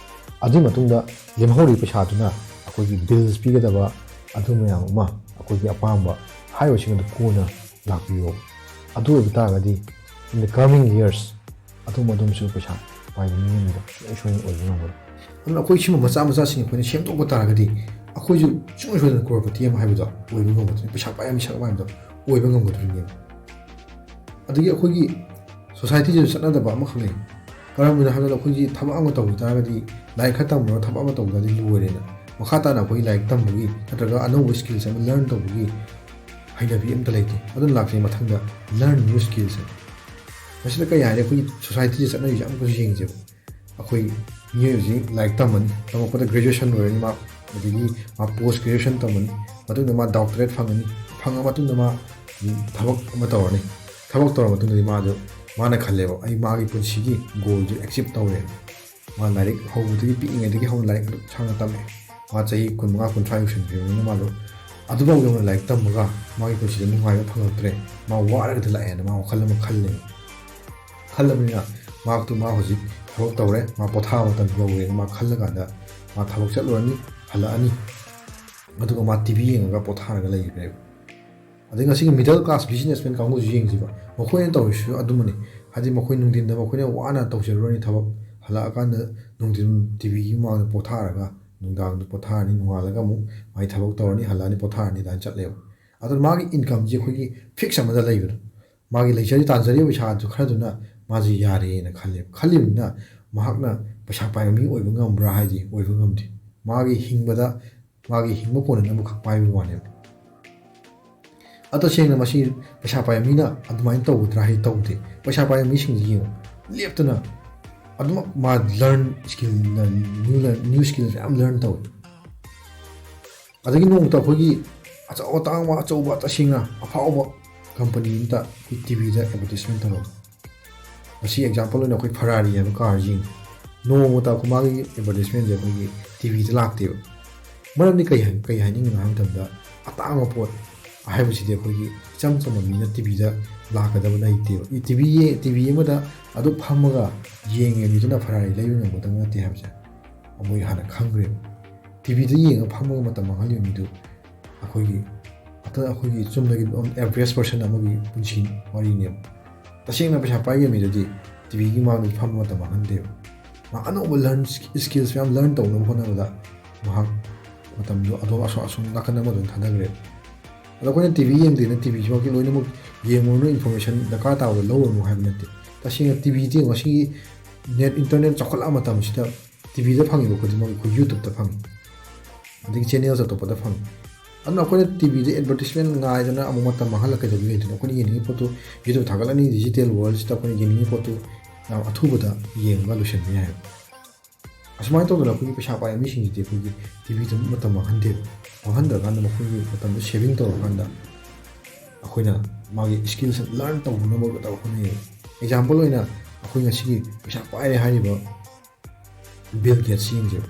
ꯑꯗꯨꯒꯤ ꯃꯇꯨꯡꯗ ꯂꯦꯝꯍꯧꯔꯤꯕ ꯄꯩꯁꯥꯗꯨꯅ ꯑꯩꯈꯣꯏꯒꯤ ꯕꯤꯜꯁ ꯄꯤꯒꯗꯕ, ꯑꯗꯨ ꯃꯌꯥꯝ ꯑꯃ, ꯑꯩꯈꯣꯏꯒꯤ ꯑꯄꯥꯝꯕ ꯍꯥꯏꯔꯤꯕꯁꯤꯡ ꯑꯗꯨ ꯀꯣꯟꯅ ꯂꯥꯛꯄꯤꯌꯣ꯫ ꯑꯗꯨ ꯑꯣꯏꯕ ꯇꯥꯔꯒꯗꯤ, in the coming years, ꯑꯗꯨꯝ ꯑꯗꯨꯝꯁꯨ ꯄꯩꯁꯥ ꯄꯥꯏꯕ ꯃꯤ ꯑꯃꯗ ꯁꯨꯡꯁꯣꯏ ꯁꯣꯏꯗꯅ ꯑꯣꯏꯕ ꯉꯝꯒꯅꯤ꯫ ꯑꯗꯨꯅ ꯑꯩꯈꯣꯏ ꯁꯤꯒꯨꯝꯕ ꯃꯆꯥ ꯃꯆꯥꯁꯤꯡ ꯑꯩꯈꯣꯏꯅ ꯁꯦꯝꯗꯣꯛꯄ ꯇꯥꯔꯒꯗꯤ, ꯑꯩꯈꯣꯏꯁꯨ ꯁꯨꯡꯁꯣꯏ ꯁꯣꯏꯗꯅ ꯀ꯭ꯔꯣꯔꯄꯇꯤ ꯑꯃ ꯍꯥꯏꯕꯗꯣ ꯑꯣꯏꯕ ꯉꯝꯒꯗꯣꯏꯅꯤ, ꯄꯩꯁꯥ ꯄꯥꯏꯕ ꯃꯤꯁꯛ ꯑꯃ ꯍꯥꯏꯕꯗꯣ ꯑꯣꯏꯕ ꯉꯝꯒꯗꯣꯔꯤꯅꯦꯕ꯫ ꯑꯗꯒꯤ ꯑꯩꯈꯣꯏꯒꯤ ꯁꯣꯁꯥꯏꯇꯤꯁꯤꯗ ꯆꯠꯅꯗꯕ ꯑꯃꯈꯛ ꯂꯩ꯫ ꯀꯔꯝꯕꯅꯣ ꯍꯥꯏꯕꯗ, ꯑꯩꯈꯣꯏꯒꯤ ꯊꯕꯛ ꯑꯃ ꯇꯧꯕ ꯇꯥꯔꯒꯗꯤ, ꯂꯥꯏꯔꯤꯛ ꯈꯔ ꯇꯝꯃꯨꯔꯒ ꯊꯕꯛ ꯑꯃ ꯇꯧꯕ ꯇꯥꯔꯗꯤ ꯂꯣꯏꯔꯦꯅ, ꯃꯈꯥ ꯇꯥꯅ ꯑꯩꯈꯣꯏ ꯂꯥꯏꯔꯤꯛ ꯇꯝꯕꯒꯤ ꯅꯠꯇ꯭ꯔꯒ ꯑꯅꯧꯕ skills ꯑꯃ learn ꯇꯧꯕꯒꯤ ꯍꯩꯅꯕꯤ ꯑꯝꯇ ꯂꯩꯇꯦ꯫ ꯑꯗꯨꯅ ꯂꯥꯛꯇ꯭ꯔꯤꯉꯩ ꯃꯊꯪꯗ learn new skills ꯍꯥꯏ꯫ ꯃꯁꯤꯗ ꯀꯔꯤ ꯍꯥꯏꯔꯦ, ꯑꯩꯈꯣꯏꯒꯤ ꯁꯣꯁꯥꯏꯇꯤꯗ ꯆꯠꯅꯔꯤꯁꯦ ꯑꯃꯨꯛꯀꯁꯨ ꯌꯦꯡꯁꯦꯕ꯫ ꯑꯩꯈꯣꯏ ꯃꯤꯑꯣꯏꯕꯁꯤ ꯂꯥꯏꯔꯤꯛ ꯇꯝꯃꯅꯤ, ꯇꯝꯃꯛꯄꯗ graduation ꯂꯣꯏꯔꯅꯤ ꯃꯥ, ꯑꯗꯒꯤ ꯃꯥ post graduation ꯇꯝꯃꯅꯤ, ꯃꯇꯨꯡꯗ ꯃꯥ doctorate ꯐꯪꯉꯅꯤ, ꯐꯪꯉ ꯃꯇꯨꯡꯗ ꯃꯥ, ꯎꯝ, ꯊꯕꯛ ꯑꯃ ꯇꯧꯔꯅꯤ꯫ ꯊꯕꯛ ꯇꯧꯔ ꯃꯇꯨꯡꯗꯗꯤ ꯃꯥꯗꯣ, ꯃꯥꯅ ꯈꯜꯂꯦꯕ, "ꯑꯩ ꯃꯥꯒꯤ ꯄꯨꯟꯁꯤꯒꯤ goalꯁꯦ achieve ꯇꯧꯔꯦ"꯫ ꯃꯥ ꯂꯥꯏꯔꯤꯛ ꯍꯧꯕꯗꯒꯤ, ꯄꯤꯛꯏꯉꯩꯗꯒꯤ ꯍꯧꯅ ꯂꯥꯏꯔꯤꯛ ꯑꯗꯨꯝ ꯁꯥꯡꯅ ꯇꯝꯃꯦ꯫ ꯃꯥ ꯆꯍꯤ ꯀꯨꯟꯃꯉꯥ, ꯀꯨꯟꯊ꯭ꯔꯥ ꯌꯧꯁꯤꯟꯈ꯭ꯔꯕꯅꯤꯅ ꯃꯥꯗꯣ ꯑꯗꯨꯐꯥꯎ ꯌꯧꯅ ꯂꯥꯏꯔꯤꯛ ꯇꯝꯃꯒ ꯃꯥꯒꯤ ꯄꯨꯟꯁꯤꯗ ꯅꯨꯡꯉꯥꯏꯕ ꯐꯪꯉꯛꯇ꯭ꯔꯦ꯫ ꯃꯥ ꯋꯥꯔꯒꯗ ꯂꯥꯛꯑꯦꯅ ꯃꯥ ꯋꯥꯈꯜ ꯑꯃ ꯈꯜꯂꯦꯕ꯫ ꯈꯜꯂꯕꯅꯤꯅ ꯃꯍꯥꯛꯇꯨ, ꯃꯥ ꯍꯧꯖꯤꯛ ꯊꯕꯛ ꯇꯧꯔꯦ, ꯃꯥ ꯄꯣꯊꯥꯕ ꯃꯇꯝ ꯌꯧꯔꯦꯅ ꯃꯥ ꯈꯜꯂꯀꯥꯟꯗ ꯃꯥ ꯊꯕꯛ ꯆꯠꯂꯨꯔꯅꯤ, ꯍꯜꯂꯛꯑꯅꯤ, ꯑꯗꯨꯒ ꯃꯥ ꯇꯤ ꯚꯤ ꯌꯦꯡꯉꯒ ꯄꯣꯊꯥꯔꯒ ꯂꯩꯈ꯭ꯔꯦꯕ꯫ ꯑꯗꯩ ꯉꯁꯤꯒꯤ middle class businessman ꯀꯥꯡꯕꯨꯁꯨ ꯌꯦꯡꯁꯤꯕ, ꯃꯈꯣꯏꯅ ꯇꯧꯔꯤꯁꯤꯁꯨ ꯑꯗꯨꯃꯅꯤ꯫ ꯍꯥꯏꯗꯤ ꯃꯈꯣꯏ ꯅꯨꯡꯊꯤꯟꯗ ꯃꯈꯣꯏꯅ ꯋꯥꯅ ꯇꯧꯖꯔꯨꯔꯅꯤ ꯊꯕꯛ, ꯍꯜꯂꯛꯑꯀꯥꯟꯗ ꯅꯨꯡꯊꯤꯟ ꯇꯤ ꯚꯤꯒꯤ ꯃꯃꯥꯡꯗ ꯄꯣꯊꯥꯔꯒ ꯅꯨꯡꯗꯥꯡꯗ ꯄꯣꯊꯥꯔꯅꯤ, ꯅꯣꯡꯉꯥꯜꯂꯒ ꯑꯃꯨꯛ ꯃꯥꯒꯤ ꯊꯕꯛ ꯇꯧꯔꯅꯤ, ꯍꯜꯂꯛꯑꯅꯤ, ꯄꯣꯊꯥꯔꯅꯤ, ꯑꯗꯨꯃꯥꯏꯅ ꯆꯠꯂꯦꯕ꯫ ꯑꯗꯨꯅ ꯃꯥꯒꯤ incomeꯁꯦ ꯑꯩꯈꯣꯏꯒꯤ fix ꯑꯃꯗ ꯂꯩꯕꯗꯣ, ꯃꯥꯒꯤ ꯂꯩꯖꯔꯤ ꯇꯥꯟꯖꯔꯤꯕ ꯄꯩꯁꯥꯗꯨ ꯈꯔꯗꯨꯅ ꯃꯥꯁꯤ ꯌꯥꯔꯦꯅ ꯈꯜꯂꯦꯕ꯫ ꯈꯜꯂꯤꯕꯅꯤꯅ ꯃꯍꯥꯛꯅ ꯄꯩꯁꯥ ꯄꯥꯏꯕ ꯃꯤ ꯑꯣꯏꯕ ꯉꯝꯕ꯭ꯔꯥ ꯍꯥꯏꯗꯤ ꯑꯣꯏꯕ ꯉꯝꯗꯦ꯫ ꯃꯥꯒꯤ ꯍꯤꯡꯕꯗ, ꯃꯥꯒꯤ ꯍꯤꯡꯕ ꯀꯣꯟꯅꯅꯕ ꯈꯛ ꯄꯥꯏꯕ ꯋꯥꯅꯦꯕ꯫ ꯑꯗꯣ ꯇꯁꯦꯡꯅ ꯃꯁꯤ ꯄꯩꯁꯥ ꯄꯥꯏꯕ ꯃꯤꯅ ꯑꯗꯨꯃꯥꯏꯅ ꯇꯧꯒꯗ꯭ꯔꯥ ꯍꯥꯏꯗꯤ ꯇꯧꯗꯦ꯫ ꯄꯩꯁꯥ ꯄꯥꯏꯕ ꯃꯤꯁꯤꯡꯁꯤ ꯌꯦꯡꯉꯨ, ꯂꯦꯞꯇꯅ ꯑꯗꯨꯃꯛ ꯃꯥ learn skill, new learn, new skills ꯃꯌꯥꯝ learn ꯇꯧꯏ꯫ ꯑꯗꯒꯤ ꯅꯣꯡꯃꯇ ꯑꯩꯈꯣꯏꯒꯤ ꯑꯆꯧ ꯑꯇꯥꯡꯕ, ꯑꯆꯧꯕ, ꯇꯁꯦꯡꯅ ꯑꯐꯥꯎꯕ company ꯑꯝꯇ ꯑꯩꯈꯣꯏ ꯇꯤ ꯚꯤꯗ advertisement ꯇꯧꯔꯝꯃꯤ꯫ ꯃꯁꯤ example ꯑꯣꯏꯅ ꯑꯩꯈꯣꯏ Ferrari ꯍꯥꯏꯕ carꯁꯤ ꯌꯦꯡꯉꯤ꯫ ꯅꯣꯡꯃꯇ ꯑꯩꯈꯣꯏ ꯃꯥꯒꯤ advertisementꯁꯦ ꯑꯩꯈꯣꯏꯒꯤ ꯇꯤ ꯚꯤꯗ ꯂꯥꯛꯇꯦꯕ꯫ ꯃꯔꯝꯗꯤ ꯀꯩ ꯍꯥꯏ-, ꯀꯩ ꯍꯥꯏꯅꯤꯡꯉꯤꯅꯣ ꯍꯥꯏꯕ ꯃꯇꯝꯗ, ꯑꯇꯥꯡꯕ ꯄꯣꯠ ꯍꯥꯏꯕꯁꯤꯗꯤ ꯑꯩꯈꯣꯏꯒꯤ ꯏꯆꯝ ꯆꯝꯕ ꯃꯤꯅ ꯇꯤ ꯚꯤꯗ ꯂꯥꯛꯀꯗꯕ ꯂꯩꯇꯦꯕ꯫ ꯇꯤ ꯚꯤ ꯌꯦ-, ꯇꯤ ꯚꯤ ꯑꯃꯗ ꯑꯗꯨ ꯐꯝꯃꯒ ꯌꯦꯡꯉꯦ ꯃꯤꯗꯨꯅ ꯐꯔꯥꯔꯤ ꯂꯩꯕ ꯉꯝꯒꯗꯕ ꯅꯠꯇꯦ ꯍꯥꯏꯕꯁꯦ ꯃꯣꯏ ꯍꯥꯟꯅ ꯈꯪꯈ꯭ꯔꯦꯕ꯫ ꯇꯤ ꯚꯤꯗ ꯌꯦꯡꯉꯒ ꯐꯝꯃꯒ ꯃꯇꯝ ꯃꯥꯡꯍꯜꯂꯤꯕ ꯃꯤꯗꯨ ꯑꯩꯈꯣꯏꯒꯤ, ꯑꯇ-, ꯑꯩꯈꯣꯏꯒꯤ ꯆꯨꯝꯅꯒꯤ ꯑꯦꯚꯔꯦꯖ ꯄꯔꯁꯟ ꯑꯃꯒꯤ ꯄꯨꯟꯁꯤ ꯋꯥꯔꯤꯅꯦꯕ꯫ ꯇꯁꯦꯡꯅ ꯄꯩꯁꯥ ꯄꯥꯏꯕ ꯃꯤꯗꯨꯗꯤ ꯇꯤ ꯚꯤꯒꯤ ꯃꯥꯡꯗ ꯐꯝꯕ ꯃꯇꯝ ꯃꯥꯡꯍꯟꯗꯦꯕ꯫ ꯃꯥ ꯑꯅꯧꯕ ꯂꯔꯟ, ꯁ꯭ꯀꯤꯜꯁ ꯃꯌꯥꯝ ꯂꯔꯟ ꯇꯧꯅꯕ ꯍꯣꯠꯅꯕꯗ ꯃꯍꯥꯛ ꯃꯇꯝꯗꯣ ꯑꯗꯣꯝ ꯑꯁꯣꯝ, ꯑꯁꯣꯝ ꯅꯥꯀꯟ ꯑꯃꯗ ꯑꯗꯨꯝ ꯊꯥꯗꯈ꯭ꯔꯦꯕ꯫ ꯑꯗꯣ ꯑꯩꯈꯣꯏꯅ ꯇꯤ ꯚꯤ ꯌꯦꯡꯗꯦꯅ ꯇꯤ ꯚꯤꯁꯤꯃꯛꯇꯤ ꯂꯣꯏꯅꯃꯛ ꯌꯦꯡꯉꯨꯔꯅꯨ, ꯏꯟꯐꯣꯔꯃꯦꯁꯟ ꯗꯔꯀꯥꯔ ꯇꯥꯕꯗ ꯂꯧꯔꯨꯔꯅꯨ ꯍꯥꯏꯕ ꯅꯠꯇꯦ꯫ ꯇꯁꯦꯡꯅ ꯇꯤ ꯚꯤꯗꯤ ꯉꯁꯤꯒꯤ ꯅꯦꯠ, ꯏꯟꯇꯔꯅꯦꯠ ꯆꯥꯎꯈꯠꯂꯛꯑ ꯃꯇꯝꯁꯤꯗ ꯇꯤ ꯚꯤꯗ ꯐꯪꯉꯤꯕ ꯈꯨꯗꯤꯡꯃꯛ ꯑꯩꯈꯣꯏ ꯌꯨꯇ꯭ꯌꯨꯕꯇ ꯐꯪꯉꯤ, ꯑꯗꯒꯤ ꯆꯦꯅꯦꯜꯁ ꯑꯇꯣꯞꯄꯗ ꯐꯪꯉꯤ꯫ ꯑꯗꯨꯅ ꯑꯩꯈꯣꯏꯅ ꯇꯤ ꯚꯤꯗ ꯑꯦꯗꯚꯔꯇꯤꯁꯃꯦꯟ ꯉꯥꯏꯗꯅ ꯑꯃꯨꯛ ꯃꯇꯝ ꯃꯥꯡꯍꯜꯂꯛꯀꯗꯕ ꯂꯩꯗꯅ, ꯑꯩꯈꯣꯏꯅ ꯌꯦꯡꯅꯤꯡꯉꯤ ꯄꯣꯠꯇꯨ ꯌꯨꯇ꯭ꯌꯨꯕ ꯊꯥꯒꯠꯂꯅꯤ, ꯗꯤꯖꯤꯇꯦꯜ ꯋꯥꯔꯜꯁꯤꯗ ꯑꯩꯈꯣꯏꯅ ꯌꯦꯡꯅꯤꯡꯉꯤ ꯄꯣꯠꯇꯨ ꯌꯥꯝ ꯑꯊꯨꯕꯗ ꯌꯦꯡꯉꯒ ꯂꯣꯏꯁꯤꯟꯕ ꯌꯥꯏ꯫ ꯑꯁꯨꯃꯥꯏꯅ ꯇꯧꯗꯅ ꯑꯩꯈꯣꯏꯒꯤ ꯄꯩꯁꯥ ꯄꯥꯏꯕ ꯃꯤꯁꯤꯡꯁꯤꯗꯤ ꯑꯩꯈꯣꯏꯒꯤ ꯇꯤ ꯚꯤꯗ ꯃꯇꯝ ꯃꯥꯡꯍꯟꯗꯦꯕ꯫ ꯃꯥꯡꯍꯟꯗ꯭ꯔꯀꯥꯟꯗ ꯃꯈꯣꯏꯒꯤ ꯃꯇꯝꯗꯣ ꯁꯦꯚꯤꯡ ꯇꯧꯔꯀꯥꯟꯗ ꯑꯩꯈꯣꯏꯅ ꯃꯥꯒꯤ ꯁ꯭ꯀꯤꯜꯁꯦ ꯂꯔꯟ ꯇꯧꯅꯕ ꯇꯧ ꯍꯣꯠꯅꯩꯌꯦꯕ꯫ ꯑꯦꯛꯖꯥꯝꯄꯜ ꯑꯣꯏꯅ ꯑꯩꯈꯣꯏ ꯉꯁꯤꯒꯤ ꯄꯩꯁꯥ ꯄꯥꯏꯔꯦ ꯍꯥꯏꯔꯤꯕ ꯕꯤꯜ ꯒꯦꯠꯁ ꯌꯦꯡꯁꯦꯕ꯫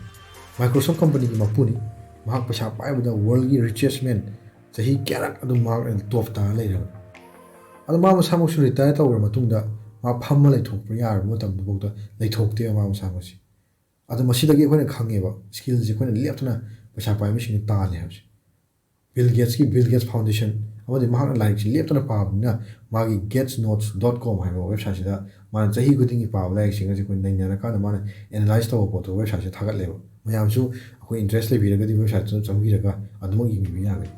ꯃꯥꯏꯀ꯭ꯔꯣꯁꯣꯐ ꯀꯝꯄꯅꯤꯒꯤ ꯃꯄꯨꯅꯤ꯫ ꯃꯍꯥꯛ ꯄꯩꯁꯥ ꯄꯥꯏꯕꯗ ꯋꯥꯔꯜꯒꯤ ꯔꯤꯆꯦꯁ ꯃꯦꯟ ꯆꯍꯤ ꯀꯌꯥꯔꯛ ꯑꯗꯨꯝ ꯃꯍꯥꯛ ꯇꯣꯞ ꯇꯥꯔ ꯂꯩꯔꯕꯅꯤ꯫ ꯑꯗꯣ ꯃꯥ ꯃꯁꯥꯃꯛꯁꯨ ꯔꯤꯇꯥꯌꯔ ꯇꯧꯔꯕ ꯃꯇꯨꯡꯗ ꯃꯥ ꯐꯝꯃ ꯂꯩꯊꯣꯛꯄ ꯌꯥꯔꯕ ꯃꯇꯝꯗꯨꯐꯥꯎꯗ ꯂꯩꯊꯣꯛꯇꯦꯕ ꯃꯥ ꯃꯁꯥꯃꯛꯁꯦ꯫ ꯑꯗꯣ ꯃꯁꯤꯗꯒꯤ ꯑꯩꯈꯣꯏꯅ ꯈꯪꯉꯦꯕ ꯁ꯭ꯀꯤꯜꯁꯦ ꯑꯩꯈꯣꯏꯅ ꯂꯦꯞꯇꯅ ꯄꯩꯁꯥ ꯄꯥꯏꯕ ꯃꯤꯁꯤꯡꯅ ꯇꯥꯜꯂꯦ ꯍꯥꯏꯕꯁꯦ꯫ ꯕꯤꯜ ꯒꯦꯠꯁꯀꯤ ꯕꯤꯜ ꯒꯦꯠꯁ ꯐꯥꯎꯟꯗꯦꯁꯟ ꯑꯃꯗꯤ ꯃꯍꯥꯛꯅ ꯂꯥꯏꯔꯤꯛꯁꯤ ꯂꯦꯞꯇꯅ ꯄꯥꯕꯅꯤꯅ ꯃꯥꯒꯤ ꯒꯦꯠꯁ ꯅꯣꯠꯁ ꯗꯣꯠ ꯀꯣꯝ ꯍꯥꯏꯕ ꯋꯦꯕꯁꯥꯏꯠꯁꯤꯗ ꯃꯥꯅ ꯆꯍꯤ ꯈꯨꯗꯤꯡꯒꯤ ꯄꯥꯕ ꯂꯥꯏꯔꯤꯛꯁꯤꯡ ꯑꯁꯤ ꯑꯩꯈꯣꯏ ꯅꯩꯅꯔꯀꯥꯟꯗ ꯃꯥꯅ ꯑꯦꯅꯥꯂꯥꯏꯁ ꯇꯧꯕ ꯄꯣꯠꯇꯣ ꯋꯦꯕꯁꯥꯏꯠꯁꯤꯗ ꯊꯥꯒꯠꯂꯦꯕ꯫ ꯃꯌꯥꯝꯁꯨ ꯑꯩꯈꯣꯏ ꯏꯟꯇꯔꯦꯁ ꯂꯩꯕꯤꯔꯒꯗꯤ ꯋꯦꯕꯁꯥꯏꯠꯇꯨꯗ ꯆꯪꯕꯤꯔꯒ ꯑꯗꯨꯃꯛ ꯌꯦꯡꯕꯤꯕ ꯌꯥꯒꯅꯤ꯫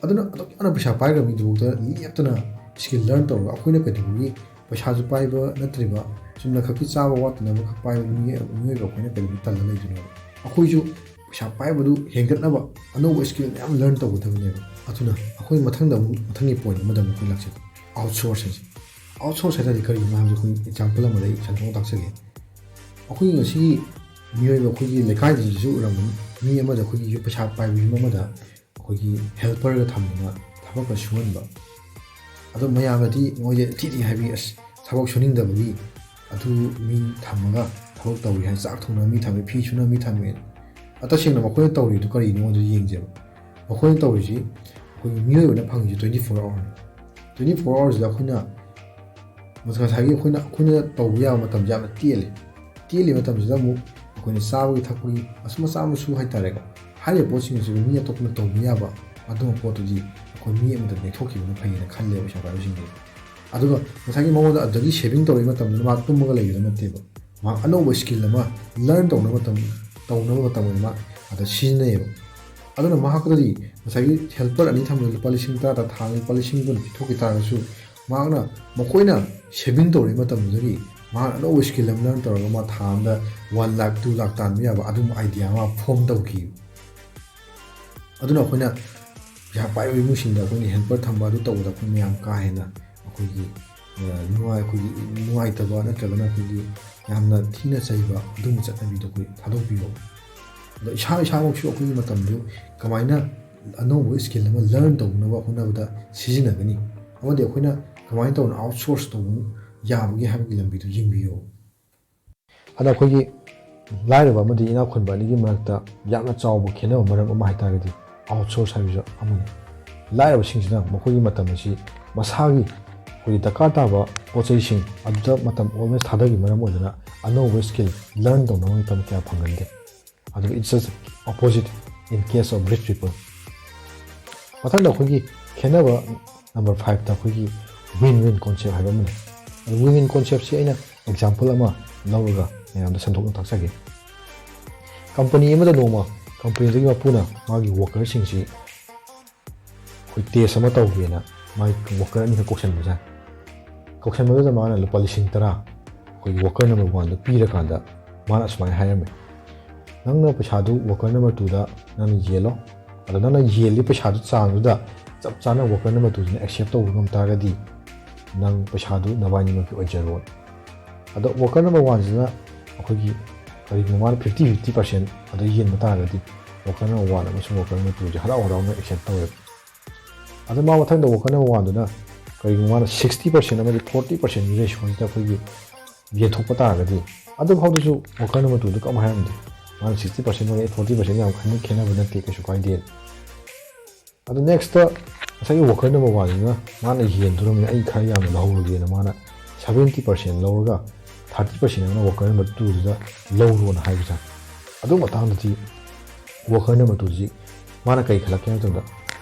ꯑꯗꯨꯅ ꯑꯗꯨꯛ ꯌꯥꯝꯅ ꯄꯩꯁꯥ ꯄꯥꯏꯈ꯭ꯔꯕ ꯃꯤꯗꯨꯐꯥꯎꯗ ꯂꯦꯞꯇꯅ ꯁ꯭ꯀꯤꯜ ꯂꯔꯟ ꯇꯧꯔꯒ ꯑꯩꯈꯣꯏꯅ ꯀꯩꯗꯧꯕꯒꯤ ꯄꯩꯁꯥꯁꯨ ꯄꯥꯏꯕ ꯅꯠꯇ꯭ꯔꯤꯕ, ꯆꯨꯝꯅ ꯈꯛꯀꯤ ꯆꯥꯕ ꯋꯥꯠꯇꯅꯕ ꯈꯛ ꯄꯥꯏꯕ ꯃꯤ-, ꯃꯤꯑꯣꯏꯕ ꯑꯩꯈꯣꯏꯅ ꯀꯩꯗꯧꯕꯒꯤ ꯇꯜꯂ ꯂꯩꯗꯣꯏꯅꯣ? ꯑꯩꯈꯣꯏꯁꯨ ꯄꯩꯁꯥ ꯄꯥꯏꯕꯗꯨ ꯍꯦꯟꯒꯠꯅꯕ ꯑꯅꯧꯕ ꯁ꯭ꯀꯤꯜ ꯃꯌꯥꯝ ꯂꯔꯟ ꯇꯧꯒꯗꯕꯅꯦꯕ꯫ ꯑꯗꯨꯅ ꯑꯩꯈꯣꯏ ꯃꯊꯪꯗ ꯑꯃꯨꯛ, ꯃꯊꯪꯒꯤ ꯄꯣꯏꯟ ꯑꯃꯗ ꯑꯃꯨꯛ ꯑꯩꯈꯣꯏ ꯂꯥꯛꯆꯒꯦ꯫ ꯑꯥꯎꯠꯁꯣꯔꯁ ꯍꯥꯏꯁꯦ꯫ ꯑꯥꯎꯠꯁꯣꯔꯁ ꯍꯥꯏ ꯇꯥꯔꯗꯤ ꯀꯔꯤꯒꯤꯅꯣ ꯍꯥꯏꯕꯁꯦ ꯑꯩꯈꯣꯏ ꯑꯦꯛꯖꯥꯝꯄꯜ ꯑꯃꯗ ꯑꯩ ꯁꯟꯗꯣꯛꯅ ꯇꯥꯛꯆꯒꯦ꯫ ꯑꯩꯈꯣꯏꯒꯤ ꯉꯁꯤꯒꯤ ꯃꯤꯑꯣꯏꯕ ꯑꯩꯈꯣꯏꯒꯤ ꯂꯩꯀꯥꯏꯁꯤꯡꯁꯤꯁꯨ ꯑꯣꯏꯔꯝꯒꯅꯤ, ꯃꯤ ꯑꯃꯗ ꯑꯩꯈꯣꯏꯒꯤ ꯌꯨꯝ, ꯄꯩꯁꯥ ꯄꯥꯏꯕ ꯌꯨꯝ ꯑꯃꯗ ꯑꯩꯈꯣꯏꯒꯤ ꯍꯦꯜꯄꯔꯒ ꯊꯝꯗꯅ ꯊꯕꯛꯀ ꯁꯨꯍꯟꯕ꯫ ꯑꯗꯣ ꯃꯌꯥꯝꯅꯗꯤ ꯃꯣꯏꯁꯦ ꯊꯤ ꯊꯤ ꯍꯥꯏꯕꯤ, "ꯑꯁ, ꯊꯕꯛ ꯁꯨꯅꯤꯡꯗꯕꯒꯤ ꯑꯗꯨ ꯃꯤ ꯊꯝꯃꯒ ꯊꯕꯛ ꯇꯧꯔꯤ ꯍꯥꯏꯅ ꯆꯥꯛ ꯊꯣꯡꯅꯕ ꯃꯤ ꯊꯝꯃꯦ, ꯐꯤ ꯁꯨꯅꯕ ꯃꯤ ꯊꯝꯃꯦ꯫ ꯑ, ꯇꯁꯦꯡꯅ ꯃꯈꯣꯏꯅ ꯇꯧꯔꯤꯗꯨ ꯀꯔꯤꯅꯣ ꯑꯗꯨ ꯌꯦꯡꯁꯦꯕ꯫ ꯃꯈꯣꯏꯅ ꯇꯧꯔꯤꯁꯤ ꯑꯩꯈꯣꯏꯒꯤ ꯃꯤꯑꯣꯏꯕꯅ ꯐꯪꯉꯤꯁꯤ twenty four hourꯅꯤ꯫ Twenty four hoursꯁꯤꯗ ꯑꯩꯈꯣꯏꯅ ꯉꯁꯥꯏꯒꯤ ꯑꯩꯈꯣꯏꯅ, ꯑꯩꯈꯣꯏꯅ ꯇꯧꯕ ꯌꯥꯕ ꯃꯇꯝꯁꯦ ꯌꯥꯝꯅ ꯇꯦꯜꯂꯤ꯫ ꯇꯦꯜꯂꯤ ꯃꯇꯝꯁꯤꯗ ꯑꯃꯨꯛ ꯑꯩꯈꯣꯏꯅ ꯆꯥꯕꯒꯤ ꯊꯛꯄꯒꯤ ꯃꯆꯥ ꯃꯆꯥ ꯃꯁꯨ ꯍꯥꯏꯇꯥꯔꯦꯀꯣ, ꯍꯥꯏꯔꯤꯕ ꯄꯣꯠꯁꯤꯡ ꯑꯁꯤꯕꯨ ꯃꯤ ꯑꯇꯣꯞꯄꯅ ꯇꯧꯕ ꯌꯥꯕ ꯑꯗꯨꯒꯨꯝꯕ ꯄꯣꯠꯇꯨꯗꯤ ꯑꯩꯈꯣꯏ ꯃꯤ ꯑꯃꯗ ꯅꯦꯛꯊꯣꯛꯈꯤꯕꯅ ꯐꯩꯌꯦꯅ ꯈꯜꯂꯦꯕ ꯄꯩꯁꯥ ꯄꯥꯏꯕꯁꯤꯡꯁꯦ꯫ ꯑꯗꯨꯒ ꯉꯁꯥꯏꯒꯤ ꯃꯉꯣꯟꯗ ꯑꯗꯨꯗꯒꯤ saving ꯇꯧꯔꯛꯏ ꯃꯇꯝꯗꯨꯗ ꯃꯥ ꯇꯨꯝꯃꯒ ꯂꯩꯕꯗꯨ ꯅꯠꯇꯦꯕ, ꯃꯍꯥꯛ ꯑꯅꯧꯕ skill ꯑꯃ learn ꯇꯧꯅꯕ ꯃꯇꯝ, ꯇꯧꯅꯕ ꯃꯇꯝ ꯑꯣꯏꯅ ꯃꯥ ꯑꯗ ꯁꯤꯖꯤꯟꯅꯩꯌꯦꯕ꯫ ꯑꯗꯨꯅ ꯃꯍꯥꯛꯇꯗꯤ ꯉꯁꯥꯏꯒꯤ helper ꯑꯅꯤ ꯊꯝꯕꯗ ꯂꯨꯄꯥ ꯂꯤꯁꯤꯡ ꯇꯔꯥ, ꯊꯥ ꯑꯃꯗ ꯂꯨꯄꯥ ꯂꯤꯁꯤꯡ ꯀꯨꯟ ꯄꯤꯊꯣꯛꯈꯤ ꯇꯥꯔꯒꯁꯨ, ꯃꯍꯥꯛꯅ, ꯃꯈꯣꯏꯅ saving ꯇꯧꯔꯛꯏ ꯃꯇꯝꯗꯨꯗꯒꯤ ꯃꯍꯥꯛ ꯑꯅꯧꯕ skill ꯑꯃ learn ꯇꯧꯔꯒ ꯃꯥ ꯊꯥ ꯑꯃꯗ one lakh, two lakh ꯇꯥꯟꯕ ꯌꯥꯕ ꯑꯗꯨꯝꯕ idea ꯑꯃ form ꯇꯧꯈꯤ꯫ ꯑꯗꯨꯅ ꯑꯩꯈꯣꯏꯅ ꯄꯩꯁꯥ ꯄꯥꯏꯕ ꯏꯃꯨꯡꯁꯤꯡꯗ ꯑꯩꯈꯣꯏꯅ helper ꯊꯝꯕ ꯑꯗꯨ ꯇꯧꯕꯗ ꯑꯩꯈꯣꯏ ꯃꯌꯥꯝ ꯀꯥ ꯍꯦꯟꯅ ꯑꯩꯈꯣꯏꯒꯤ, ꯑ, ꯅꯨꯡꯉꯥꯏ-, ꯑꯩꯈꯣꯏꯒꯤ ꯅꯨꯡꯉꯥꯏꯇꯕ ꯅꯠꯇ꯭ꯔꯒꯅ ꯑꯩꯈꯣꯏꯒꯤ ꯌꯥꯝꯅ ꯊꯤꯅ ꯆꯩꯕ ꯑꯗꯨꯒꯨꯝꯕ ꯆꯠꯅꯕꯤꯗꯣ ꯑꯩꯈꯣꯏ ꯊꯥꯗꯣꯛꯄꯤꯌꯣ꯫ ꯑꯗꯣ ꯏꯁꯥ ꯏꯁꯥꯃꯛꯁꯨ ꯑꯩꯈꯣꯏꯒꯤ ꯃꯇꯝꯗꯨ ꯀꯃꯥꯏꯅ ꯑꯅꯧꯕ skill ꯑꯃ learn ꯇꯧꯅꯕ ꯍꯣꯠꯅꯕꯗ ꯁꯤꯖꯤꯟꯅꯒꯅꯤ, ꯑꯃꯗꯤ ꯑꯩꯈꯣꯏꯅ ꯀꯃꯥꯏꯅ ꯇꯧꯅ outsource ꯇꯧꯕ ꯌꯥꯕꯒꯦ ꯍꯥꯏꯕꯒꯤ ꯂꯝꯕꯤꯗꯨ ꯌꯦꯡꯕꯤꯌꯣ꯫ ꯑꯗ ꯑꯩꯈꯣꯏꯒꯤ ꯂꯥꯏꯔꯕ ꯑꯃꯗꯤ ꯏꯅꯥꯛ ꯈꯨꯟꯕ ꯑꯅꯤꯒꯤ ꯃꯔꯛꯇ ꯌꯥꯝꯅ ꯆꯥꯎꯕ ꯈꯦꯠꯅꯕ ꯃꯔꯝ ꯑꯃ ꯍꯥꯏ ꯇꯥꯔꯒꯗꯤ outsource ꯍꯥꯏꯕꯁꯨ ꯑꯃꯅꯤ꯫ ꯂꯥꯏꯔꯕꯁꯤꯡꯁꯤꯅ ꯃꯈꯣꯏꯒꯤ ꯃꯇꯝ ꯑꯁꯤ ꯃꯁꯥꯒꯤ ꯑꯩꯈꯣꯏꯒꯤ ꯗꯔꯀꯥꯔ ꯇꯥꯕ ꯄꯣꯠ ꯆꯩꯁꯤꯡ ꯑꯗꯨꯗ ꯃꯇꯝ always ꯊꯥꯗꯈꯤꯕ ꯃꯔꯝ ꯑꯣꯏꯗꯨꯅ ꯑꯅꯧꯕ skill learn ꯇꯧꯅꯕ ꯃꯇꯝ ꯀꯌꯥ ꯐꯪꯒꯟꯗꯦ꯫ ꯑꯗꯨꯒ it's just opposite in case of rich people꯫ ꯃꯊꯪꯗ ꯑꯩꯈꯣꯏꯒꯤ ꯈꯦꯠꯅꯕ number fiveꯇ ꯑꯩꯈꯣꯏꯒꯤ win-win concept ꯍꯥꯏꯕ ꯑꯃꯅꯤ꯫ ꯑꯗꯨ win-win conceptꯁꯤ ꯑꯩꯅ example ꯑꯃ ꯂꯧꯔꯒ ꯃꯌꯥꯝꯗ ꯁꯟꯗꯣꯛꯅ ꯇꯥꯛꯆꯒꯦ꯫ Company ꯑꯃꯗ ꯅꯣꯡꯃ companyꯗꯨꯒꯤ ꯃꯄꯨꯅ ꯃꯥꯒꯤ workerꯁꯤꯡꯁꯤ ꯑꯩꯈꯣꯏ test ꯑꯃ ꯇꯧꯒꯦꯅ ꯃꯥꯒꯤ worker ꯑꯅꯤꯈꯛ ꯀꯧꯁꯟꯕꯖꯥꯠꯅꯤ꯫ ꯀꯧꯁꯟꯕꯗꯨꯗ ꯃꯥꯅ ꯂꯨꯄꯥ ꯂꯤꯁꯤꯡ ꯇꯔꯥ ꯑꯩꯈꯣꯏꯒꯤ worker number oneꯗ ꯄꯤꯔꯀꯥꯟꯗ ꯃꯥꯅ ꯑꯁꯨꯃꯥꯏꯅ ꯍꯥꯏꯔꯝꯃꯦ, "ꯅꯪꯅ ꯄꯩꯁꯥꯗꯨ worker number twoꯗ ꯅꯪꯅ ꯌꯦꯜꯂꯣ, ꯑꯗꯣ ꯅꯪꯅ ꯌꯦꯜꯂꯤ ꯄꯩꯁꯥꯗꯨ ꯆꯥꯡꯗꯨꯗ ꯆꯞ ꯆꯥꯅ worker number twoꯗꯨꯅ accept ꯇꯧꯕ ꯉꯝ ꯇꯥꯔꯒꯗꯤ ꯅꯪ ꯄꯩꯁꯥꯗꯨ ꯅꯕꯥꯏꯅꯤꯃꯛꯀꯤ ꯑꯣꯏꯖꯔꯣ꯫" ꯑꯗꯣ worker number oneꯁꯤꯅ ꯑꯩꯈꯣꯏꯒꯤ ꯀꯔꯤꯒꯨꯝꯕ ꯃꯥꯅ fifty fifty percent ꯑꯗꯨ ꯌꯦꯟꯕ ꯇꯥꯔꯒꯗꯤ worker number one ꯑꯃꯁꯨꯡ worker number twoꯁꯦ ꯍꯔꯥꯎ ꯍꯔꯥꯎꯅ accept ꯇꯧꯋꯦꯕ꯫ ꯑꯗꯣ ꯃꯥ ꯃꯊꯪꯗ worker number oneꯗꯨꯅ ꯀꯔꯤꯒꯨꯝꯕ ꯃꯥꯅ sixty percent ꯑꯃꯗꯤ forty percentꯒꯤ ratioꯁꯤꯗ ꯑꯩꯈꯣꯏꯒꯤ ꯌꯦꯟꯊꯣꯛꯄ ꯇꯥꯔꯒꯗꯤ ꯑꯗꯨ ꯐꯥꯎꯗꯁꯨ worker number two ꯗꯨ ꯀꯔꯝ ꯍꯥꯏꯔꯝꯗꯦ꯫ ꯃꯥꯅ sixty percent ꯐꯪꯉꯦ, forty percent ꯌꯥꯝ ꯀꯟꯅ ꯈꯦꯠꯅꯕ ꯅꯠꯇꯦ, ꯀꯩꯁꯨ ꯀꯥꯏꯗꯦ꯫ ꯑꯗꯨ next ꯉꯁꯥꯏꯒꯤ worker number one ꯗꯨꯅ ꯃꯥꯅ ꯌꯦꯟꯗꯣꯔꯝꯃꯤ, "ꯑꯩ ꯈꯔ ꯌꯥꯝꯅ ꯂꯧꯍꯧꯔꯒꯦꯅ" ꯃꯥꯅ seventy percent ꯂꯧꯔꯒ thirty percent ꯑꯃꯅ worker number two ꯗꯨꯗ ꯂꯧꯔꯣꯅ ꯍꯥꯏꯕꯁꯦ꯫ ꯑꯗꯨ ꯃꯇꯥꯡꯗꯗꯤ worker number two ꯁꯤ ꯃꯥꯅ ꯀꯩ ꯈꯜꯂꯛꯀꯦ ꯍꯥꯏꯕ ꯃꯇꯝꯗ,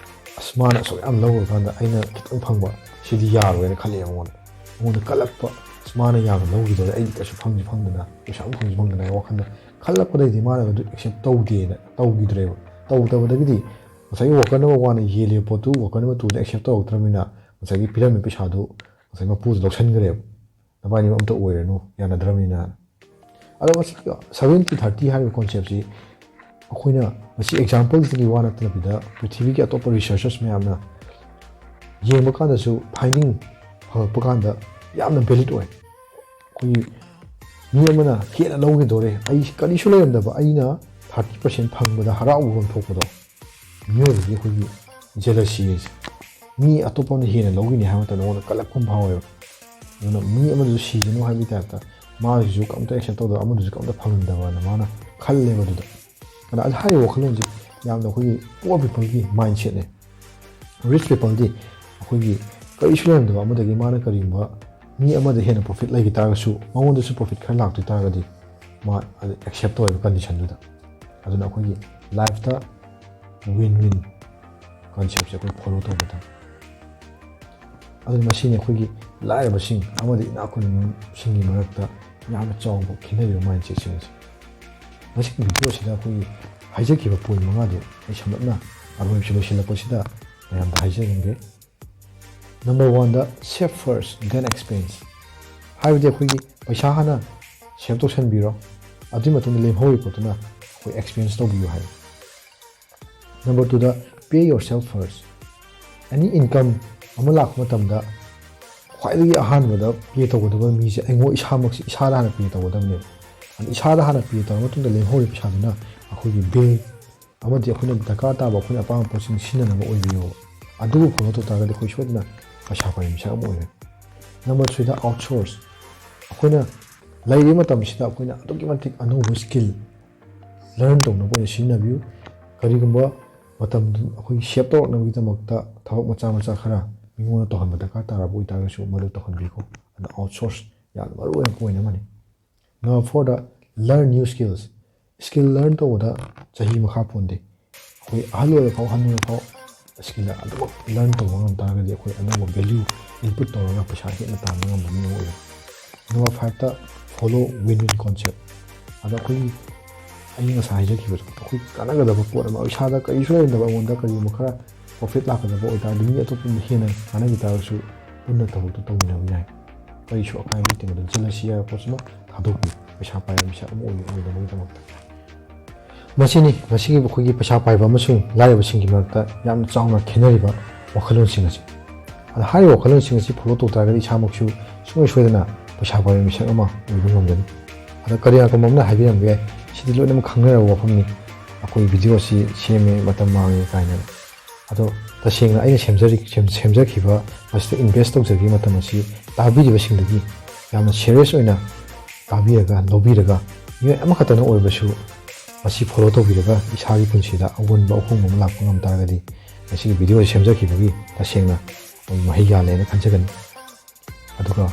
"ꯑꯁ, ꯃꯥꯅ ꯑꯁꯨꯛ ꯌꯥꯝ ꯂꯧꯔꯀꯥꯟꯗ ꯑꯩꯅ ꯈꯤꯇꯪ ꯐꯪꯕ ꯁꯤꯗꯤ ꯌꯥꯔꯣꯏꯅ" ꯈꯜꯂꯛꯑꯦ ꯃꯉꯣꯟꯗ꯫ ꯃꯉꯣꯟꯗ ꯀꯜꯂꯛꯄ, "ꯑꯁ, ꯃꯥꯅ ꯌꯥꯝꯅ ꯂꯧꯈꯤꯗꯧꯔꯦ, ꯑꯩꯗꯤ ꯀꯩꯁꯨ ꯐꯪꯁꯨ ꯐꯪꯗꯅ, ꯄꯩꯁꯥ ꯑꯃ ꯐꯪꯁꯨ ꯐꯪꯗꯅ" ꯍꯥꯏ ꯋꯥꯈꯜꯗ ꯈꯜꯂꯛꯄꯗꯩꯗꯤ ꯃꯥꯅ ꯑꯗꯨ accept ꯇꯧꯗꯦꯅ, ꯇꯧꯈꯤꯗ꯭ꯔꯦꯕ꯫ ꯇꯧꯗꯕꯗꯒꯤꯗꯤ ꯉꯁꯥꯏꯒꯤ worker number one ꯅ ꯌꯦꯜꯂꯤꯕ ꯄꯣꯠꯇꯨ worker number two ꯅ accept ꯇꯧꯔꯛꯇ꯭ꯔꯕꯅꯤꯅ, ꯉꯁꯥꯏꯒꯤ ꯄꯤꯔꯝꯃꯤꯕ ꯄꯩꯁꯥꯗꯨ ꯉꯁꯥꯏ ꯃꯄꯨꯗꯨ ꯂꯧꯁꯤꯟꯈ꯭ꯔꯦꯕ꯫ "ꯅꯕꯥꯅꯤꯃꯛ ꯑꯝꯇ ꯑꯣꯏꯔꯅꯨ, ꯌꯥꯅꯗ꯭ꯔꯕꯅꯤꯅ"꯫ ꯑꯗꯣ ꯃꯁꯤ seventy thirty ꯍꯥꯏꯔꯤꯕ concept ꯁꯤ ꯑꯩꯈꯣꯏꯅ ꯃꯁꯤ example ꯁꯤꯒꯤ ꯋꯥ ꯅꯠꯇꯕꯤꯗ ꯄ꯭ꯔꯤꯊꯤꯕꯤꯒꯤ ꯑꯇꯣꯞꯄ researchers ꯃꯌꯥꯝꯅ ꯌꯦꯡꯕ ꯀꯥꯟꯗꯁꯨ finding ꯐꯪꯉꯛꯄ ꯀꯥꯟꯗ ꯌꯥꯝꯅ valid ꯑꯣꯏ꯫ ꯑꯩꯈꯣꯏꯒꯤ ꯃꯤ ꯑꯃꯅ ꯍꯦꯟꯅ ꯂꯧꯈꯤꯗꯣꯔꯦ, ꯑꯩ ꯀꯔꯤꯁꯨ ꯂꯩꯔꯝꯗꯕ, ꯑꯩꯅ thirty percent ꯐꯪꯕꯗ ꯍꯔꯥꯎꯕ ꯑꯃ ꯊꯣꯛꯄꯗꯣ, ꯃꯤꯑꯣꯏꯕꯒꯤ ꯑꯩꯈꯣꯏꯒꯤ jealousy ꯍꯥꯏꯁꯦ꯫ ꯃꯤ ꯑꯇꯣꯞꯄ ꯑꯃꯅ ꯍꯦꯟꯅ ꯂꯧꯈꯤꯅꯤ ꯍꯥꯏꯕ ꯃꯇꯝꯗ ꯃꯉꯣꯟꯗ ꯀꯜꯂꯛꯄ ꯑꯃ ꯐꯥꯎꯋꯦꯕ꯫ ꯑꯗꯨꯅ ꯃꯤ ꯑꯃꯗꯁꯨ ꯁꯤꯖꯅꯨ ꯍꯥꯏꯕꯒꯤ type ꯇ ꯃꯥꯒꯤꯁꯨ ꯀꯝꯇ accept ꯇꯧꯗꯕ, ꯑꯃꯗꯁꯨ ꯀꯝꯇ ꯐꯪꯍꯟꯗꯕꯅ ꯃꯥꯅ ꯈꯜꯂꯦꯕ꯫ ꯑꯗꯨꯗ ꯑꯗ ꯍꯥꯏꯔꯤꯕ ꯋꯥꯈꯜꯂꯣꯟꯁꯦ ꯌꯥꯝꯅ ꯑꯩꯈꯣꯏꯒꯤ poor people ꯒꯤ mindset ꯅꯦ꯫ Rich people ꯗꯤ ꯑꯩꯈꯣꯏꯒꯤ ꯀꯔꯤꯁꯨ ꯂꯩꯔꯝꯗꯕ ꯑꯃꯗꯒꯤ ꯃꯥꯅ ꯀꯔꯤꯒꯨꯝꯕ ꯃꯤ ꯑꯃꯗ ꯍꯦꯟꯅ profit ꯂꯩꯈꯤ ꯇꯥꯔꯒꯁꯨ, ꯃꯉꯣꯟꯗꯁꯨ profit ꯈꯔ ꯂꯥꯛꯇꯣꯏ ꯇꯥꯔꯒꯗꯤ ꯃꯥ ꯑꯗꯨ accept ꯇꯧꯋꯦꯕ condition ꯗꯨꯗ꯫ ꯑꯗꯨꯅ ꯑꯩꯈꯣꯏꯒꯤ life ꯇ win win concept ꯁꯦ ꯑꯩꯈꯣꯏ follow ꯇꯧꯕ ꯇꯥꯏ꯫ ꯑꯗꯨꯅ ꯃꯁꯤꯅꯤ ꯑꯩꯈꯣꯏꯒꯤ ꯂꯥꯏꯔꯕꯁꯤꯡ ꯑꯃꯗꯤ ꯏꯅꯥꯛ ꯈꯨꯟꯕꯁꯤꯡꯒꯤ ꯃꯔꯛꯇ ꯌꯥꯝꯅ ꯆꯥꯎꯕ ꯈꯦꯠꯅꯔꯤꯕ mindset ꯁꯤꯡ ꯑꯁꯤ꯫ ꯉꯁꯤꯒꯤ video ꯑꯁꯤꯗ ꯑꯩꯈꯣꯏꯒꯤ ꯍꯥꯏꯖꯈꯤꯕ point ꯃꯉꯥꯗꯨ ꯑꯩ ꯁꯝꯂꯞꯅ ꯑꯔꯣꯏꯕꯁꯤ ꯂꯣꯏꯁꯤꯜꯂꯛꯄꯁꯤꯗ ꯃꯌꯥꯝꯗ ꯍꯥꯏꯖꯅꯤꯡꯒꯦ꯫ Number one ꯗ save first, then expense꯫ ꯍꯥꯏꯕꯗꯤ ꯑꯩꯈꯣꯏꯒꯤ ꯄꯩꯁꯥ ꯍꯥꯟꯅ save ꯇꯧꯁꯟꯕꯤꯔꯣ, ꯑꯗꯨꯒꯤ ꯃꯇꯨꯡꯗ ꯂꯦꯝꯍꯧꯔꯤꯕ ꯄꯣꯠꯇꯨꯅ ꯑꯩꯈꯣꯏ expense ꯇꯧꯕꯤꯌꯨ ꯍꯥꯏ꯫ Number two ꯗ pay yourself first꯫ Any income ꯑꯃ ꯂꯥꯛꯄ ꯃꯇꯝꯗ ꯈ꯭ꯋꯥꯏꯗꯒꯤ ꯑꯍꯥꯟꯕꯗ pay ꯇꯧꯒꯗꯕ ꯃꯤꯁꯦ ꯑꯩꯉꯣꯟ ꯏꯁꯥꯃꯛꯁꯦ, ꯏꯁꯥꯗ ꯍꯥꯟꯅ pay ꯇꯧꯒꯗꯕꯅꯦꯕ꯫ ꯑꯗꯨ ꯏꯁꯥꯗ ꯍꯥꯟꯅ pay ꯇꯧꯔ ꯃꯇꯨꯡꯗ ꯂꯦꯝꯍꯧꯔꯤꯕ ꯄꯩꯁꯥꯗꯨꯅ ꯑꯩꯈꯣꯏꯒꯤ bill ꯑꯃꯗꯤ ꯑꯩꯈꯣꯏꯅ ꯗꯔꯀꯥꯔ ꯇꯥꯕ ꯑꯩꯈꯣꯏꯅ ꯑꯄꯥꯝꯕ ꯄꯣꯠꯁꯤꯡ ꯁꯤꯖꯤꯟꯅꯅꯕ ꯑꯣꯏꯕꯤꯌꯣꯕ꯫ ꯑꯗꯨꯕꯨ follow ꯇꯧ ꯇꯥꯔꯒꯗꯤ ꯑꯩꯈꯣꯏ ꯁꯣꯏꯗꯅ ꯄꯩꯁꯥ ꯄꯥꯏꯕ ꯃꯤꯁꯛ ꯑꯃ ꯑꯣꯏꯔꯦ꯫ Number three ꯗ outsource꯫ ꯑꯩꯈꯣꯏꯅ ꯂꯩꯔꯤꯕ ꯃꯇꯝꯁꯤꯗ ꯑꯩꯈꯣꯏꯅ ꯑꯗꯨꯛꯀꯤ ꯃꯇꯤꯛ ꯑꯅꯧꯕ skill learn ꯇꯧꯅꯕ ꯑꯣꯏꯅ ꯁꯤꯖꯤꯟꯅꯕꯤꯌꯨ꯫ ꯀꯔꯤꯒꯨꯝꯕ ꯃꯇꯝ ꯑꯩꯈꯣꯏ save ꯇꯧꯔꯛꯅꯕꯒꯤꯗꯃꯛꯇ ꯊꯕꯛ ꯃꯆꯥ ꯃꯆꯥ ꯈꯔ ꯃꯤꯉꯣꯟꯗ ꯇꯧꯍꯟꯕ ꯗꯔꯀꯥꯔ ꯇꯥꯔꯕ ꯑꯣꯏꯇꯥꯔꯒꯁꯨ ꯃꯗꯨ ꯇꯧꯍꯟꯕꯤꯈꯣ꯫ ꯑꯗꯨꯅ outsource ꯌꯥꯝꯅ ꯃꯔꯨ ꯑꯣꯏꯕ point ꯑꯃꯅꯤ꯫ Number fourꯗ, learn new skills꯫ Skill learn ꯇꯧꯕꯗ ꯆꯍꯤ ꯃꯈꯥ ꯄꯣꯟꯗꯦ꯫ ꯑꯩꯈꯣꯏ ꯑꯍꯜ ꯑꯣꯏꯔꯐꯥꯎ, ꯍꯅꯨꯔꯐꯥꯎ skill ꯑꯗꯨꯃꯛ learn ꯇꯧꯕ ꯉꯝ ꯇꯥꯔꯒꯗꯤ ꯑꯩꯈꯣꯏ ꯑꯅꯧꯕ value input ꯇꯧꯔꯒ ꯄꯩꯁꯥ ꯍꯦꯟꯅ ꯇꯥꯟꯕ ꯉꯝꯕ ꯃꯤ ꯑꯃ ꯑꯣꯏꯒꯅꯤ꯫ Number fiveꯇ, follow win-win concept꯫ ꯑꯗ ꯑꯩꯈꯣꯏꯒꯤ, ꯑꯩ ꯉꯁꯥꯏ ꯍꯥꯏꯖꯈꯤꯕꯗꯣ, ꯑꯩꯈꯣꯏ ꯀꯥꯟꯅꯒꯗꯕ ꯄꯣꯠ ꯑꯃ, ꯏꯁꯥꯗ ꯀꯔꯤꯁꯨ ꯂꯩꯔꯝꯗꯕ ꯑꯩꯉꯣꯟꯗ ꯀꯔꯤꯒꯨꯝꯕ ꯈꯔ profit ꯂꯥꯛꯀꯗꯕ ꯑꯣꯏꯇꯥꯔꯗꯤ ꯃꯤ ꯑꯇꯣꯞꯄꯅ ꯍꯦꯟꯅ ꯀꯥꯟꯅꯈꯤ ꯇꯥꯔꯒꯁꯨ ꯄꯨꯟꯅ ꯊꯕꯛꯇꯣ ꯇꯧꯃꯤꯟꯅꯕ ꯌꯥꯏ꯫ ꯀꯔꯤꯁꯨ ꯑꯀꯥꯏꯕ ꯂꯩꯇꯦ꯫ ꯃꯗꯨ jealousy ꯍꯥꯏꯕ ꯄꯣꯠꯁꯤꯃ ꯊꯥꯗꯣꯛꯄꯤꯌꯨ, ꯄꯩꯁꯥ ꯄꯥꯏꯕ ꯃꯤꯁꯛ ꯑꯃ ꯑꯣꯏ-, ꯑꯣꯏꯅꯕꯒꯤꯗꯃꯛꯇ꯫ ꯃꯁꯤꯅꯤ ꯉꯁꯤꯒꯤ ꯑꯩꯈꯣꯏꯒꯤ ꯄꯩꯁꯥ ꯄꯥꯏꯕ ꯑꯃꯁꯨꯡ ꯂꯥꯏꯔꯕꯁꯤꯡꯒꯤ ꯃꯔꯛꯇ ꯌꯥꯝꯅ ꯆꯥꯎꯅ ꯈꯦꯠꯅꯔꯤꯕ ꯋꯥꯈꯜꯂꯣꯟꯁꯤꯡ ꯑꯁꯤ꯫ ꯑꯗ ꯍꯥꯏꯔꯤꯕ ꯋꯥꯈꯜꯂꯣꯟꯁꯤꯡ ꯑꯁꯤ follow ꯇꯧ ꯇꯥꯔꯒꯗꯤ ꯏꯁꯥꯃꯛꯁꯨ ꯁꯨꯡꯁꯣꯏ ꯁꯣꯏꯗꯅ ꯄꯩꯁꯥ ꯄꯥꯏꯕ ꯃꯤꯁꯛ ꯑꯃ ꯑꯣꯏꯕ ꯉꯝꯒꯅꯤ꯫ ꯑꯗ ꯀꯔꯤꯅꯥꯀꯝ ꯑꯃꯅ ꯍꯥꯏꯕꯤꯔꯝꯕ ꯌꯥꯏ, "ꯁꯤꯗꯤ ꯂꯣꯏꯅꯃꯛ ꯈꯪꯅꯔꯕ ꯋꯥꯐꯝꯅꯤ, ꯑꯩꯈꯣꯏ video ꯑꯁꯤ ꯁꯦꯝꯃꯦ, ꯃꯇꯝ ꯃꯥꯡꯉꯦ" ꯀꯥꯏꯅ꯫ ꯑꯗꯣ ꯇꯁꯦꯡꯅ ꯑꯩꯅ ꯁꯦꯝꯖꯔꯤ-, ꯁꯦꯝ-, ꯁꯦꯝꯖꯈꯤꯕ, ꯃꯁꯤꯗ invest ꯇꯧꯖꯈꯤꯕ ꯃꯇꯝ ꯑꯁꯤ ꯇꯥꯕꯤꯔꯤꯕꯁꯤꯡꯗꯒꯤ ꯌꯥꯝꯅ serious ꯑꯣꯏꯅ ꯇꯥꯕꯤꯔꯒ, ꯂꯧꯕꯤꯔꯒ, ꯃꯤꯑꯣꯏ ꯑꯃꯈꯛꯇꯅ ꯑꯣꯏꯔꯕꯁꯨ ꯃꯁꯤ follow ꯇꯧꯕꯤꯔꯒ ꯏꯁꯥꯒꯤ ꯄꯨꯟꯁꯤꯗ ꯑꯑꯣꯟꯕ ꯑꯍꯣꯡꯕ ꯑꯃ ꯂꯥꯛꯄ ꯉꯝ ꯇꯥꯔꯒꯗꯤ ꯉꯁꯤꯒꯤ video ꯑꯁꯤ ꯁꯦꯝꯖꯈꯤꯕꯒꯤ ꯇꯁꯦꯡꯅ ꯑꯩ ꯃꯍꯩ ꯌꯥꯜꯂꯦꯅ ꯈꯟꯖꯒꯅꯤ꯫ ꯑꯗꯨꯒ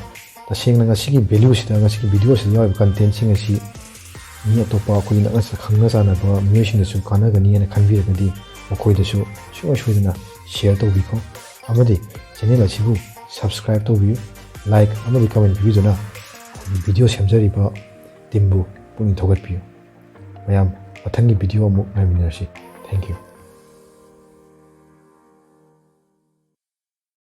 ꯇꯁꯦꯡꯅ ꯉꯁꯤꯒꯤ value ꯁꯤꯗ, ꯉꯁꯤꯒꯤ video ꯁꯤꯗ ꯌꯥꯎꯔꯤꯕ content ꯁꯤꯡ ꯑꯁꯤ ꯃꯤ ꯑꯇꯣꯞꯄ ꯑꯩꯈꯣꯏꯒꯤ ꯅꯛꯅ ꯈꯪꯅ ꯆꯥꯟꯅꯕ ꯃꯤꯑꯣꯏꯁꯤꯡꯗꯁꯨ ꯀꯥꯟꯅꯒꯅꯤ ꯍꯥꯏꯅ ꯈꯟꯕꯤꯔꯒꯗꯤ ꯃꯈꯣꯏꯗꯁꯨ ꯁꯨꯡꯁꯣꯏ ꯁꯣꯏꯗꯅ share ꯇꯧꯕꯤꯈꯣ꯫ ꯑꯃꯗꯤ channel ꯑꯁꯤꯕꯨ subscribe ꯇꯧꯕꯤꯌꯨ, like ꯑꯃꯗꯤ comment ꯄꯤꯕꯤꯗꯨꯅ ꯑꯩꯈꯣꯏꯒꯤ video ꯁꯦꯝꯖꯔꯤꯕ team ꯕꯨ ꯄꯨꯛꯅꯤꯡ ꯊꯧꯒꯠꯄꯤꯌꯨ꯫ ꯃꯌꯥꯝ, ꯃꯊꯪꯒꯤ video ꯑꯃꯨꯛ ꯉꯥꯏꯃꯤꯟꯅꯔꯁꯤ꯫ Thank you꯫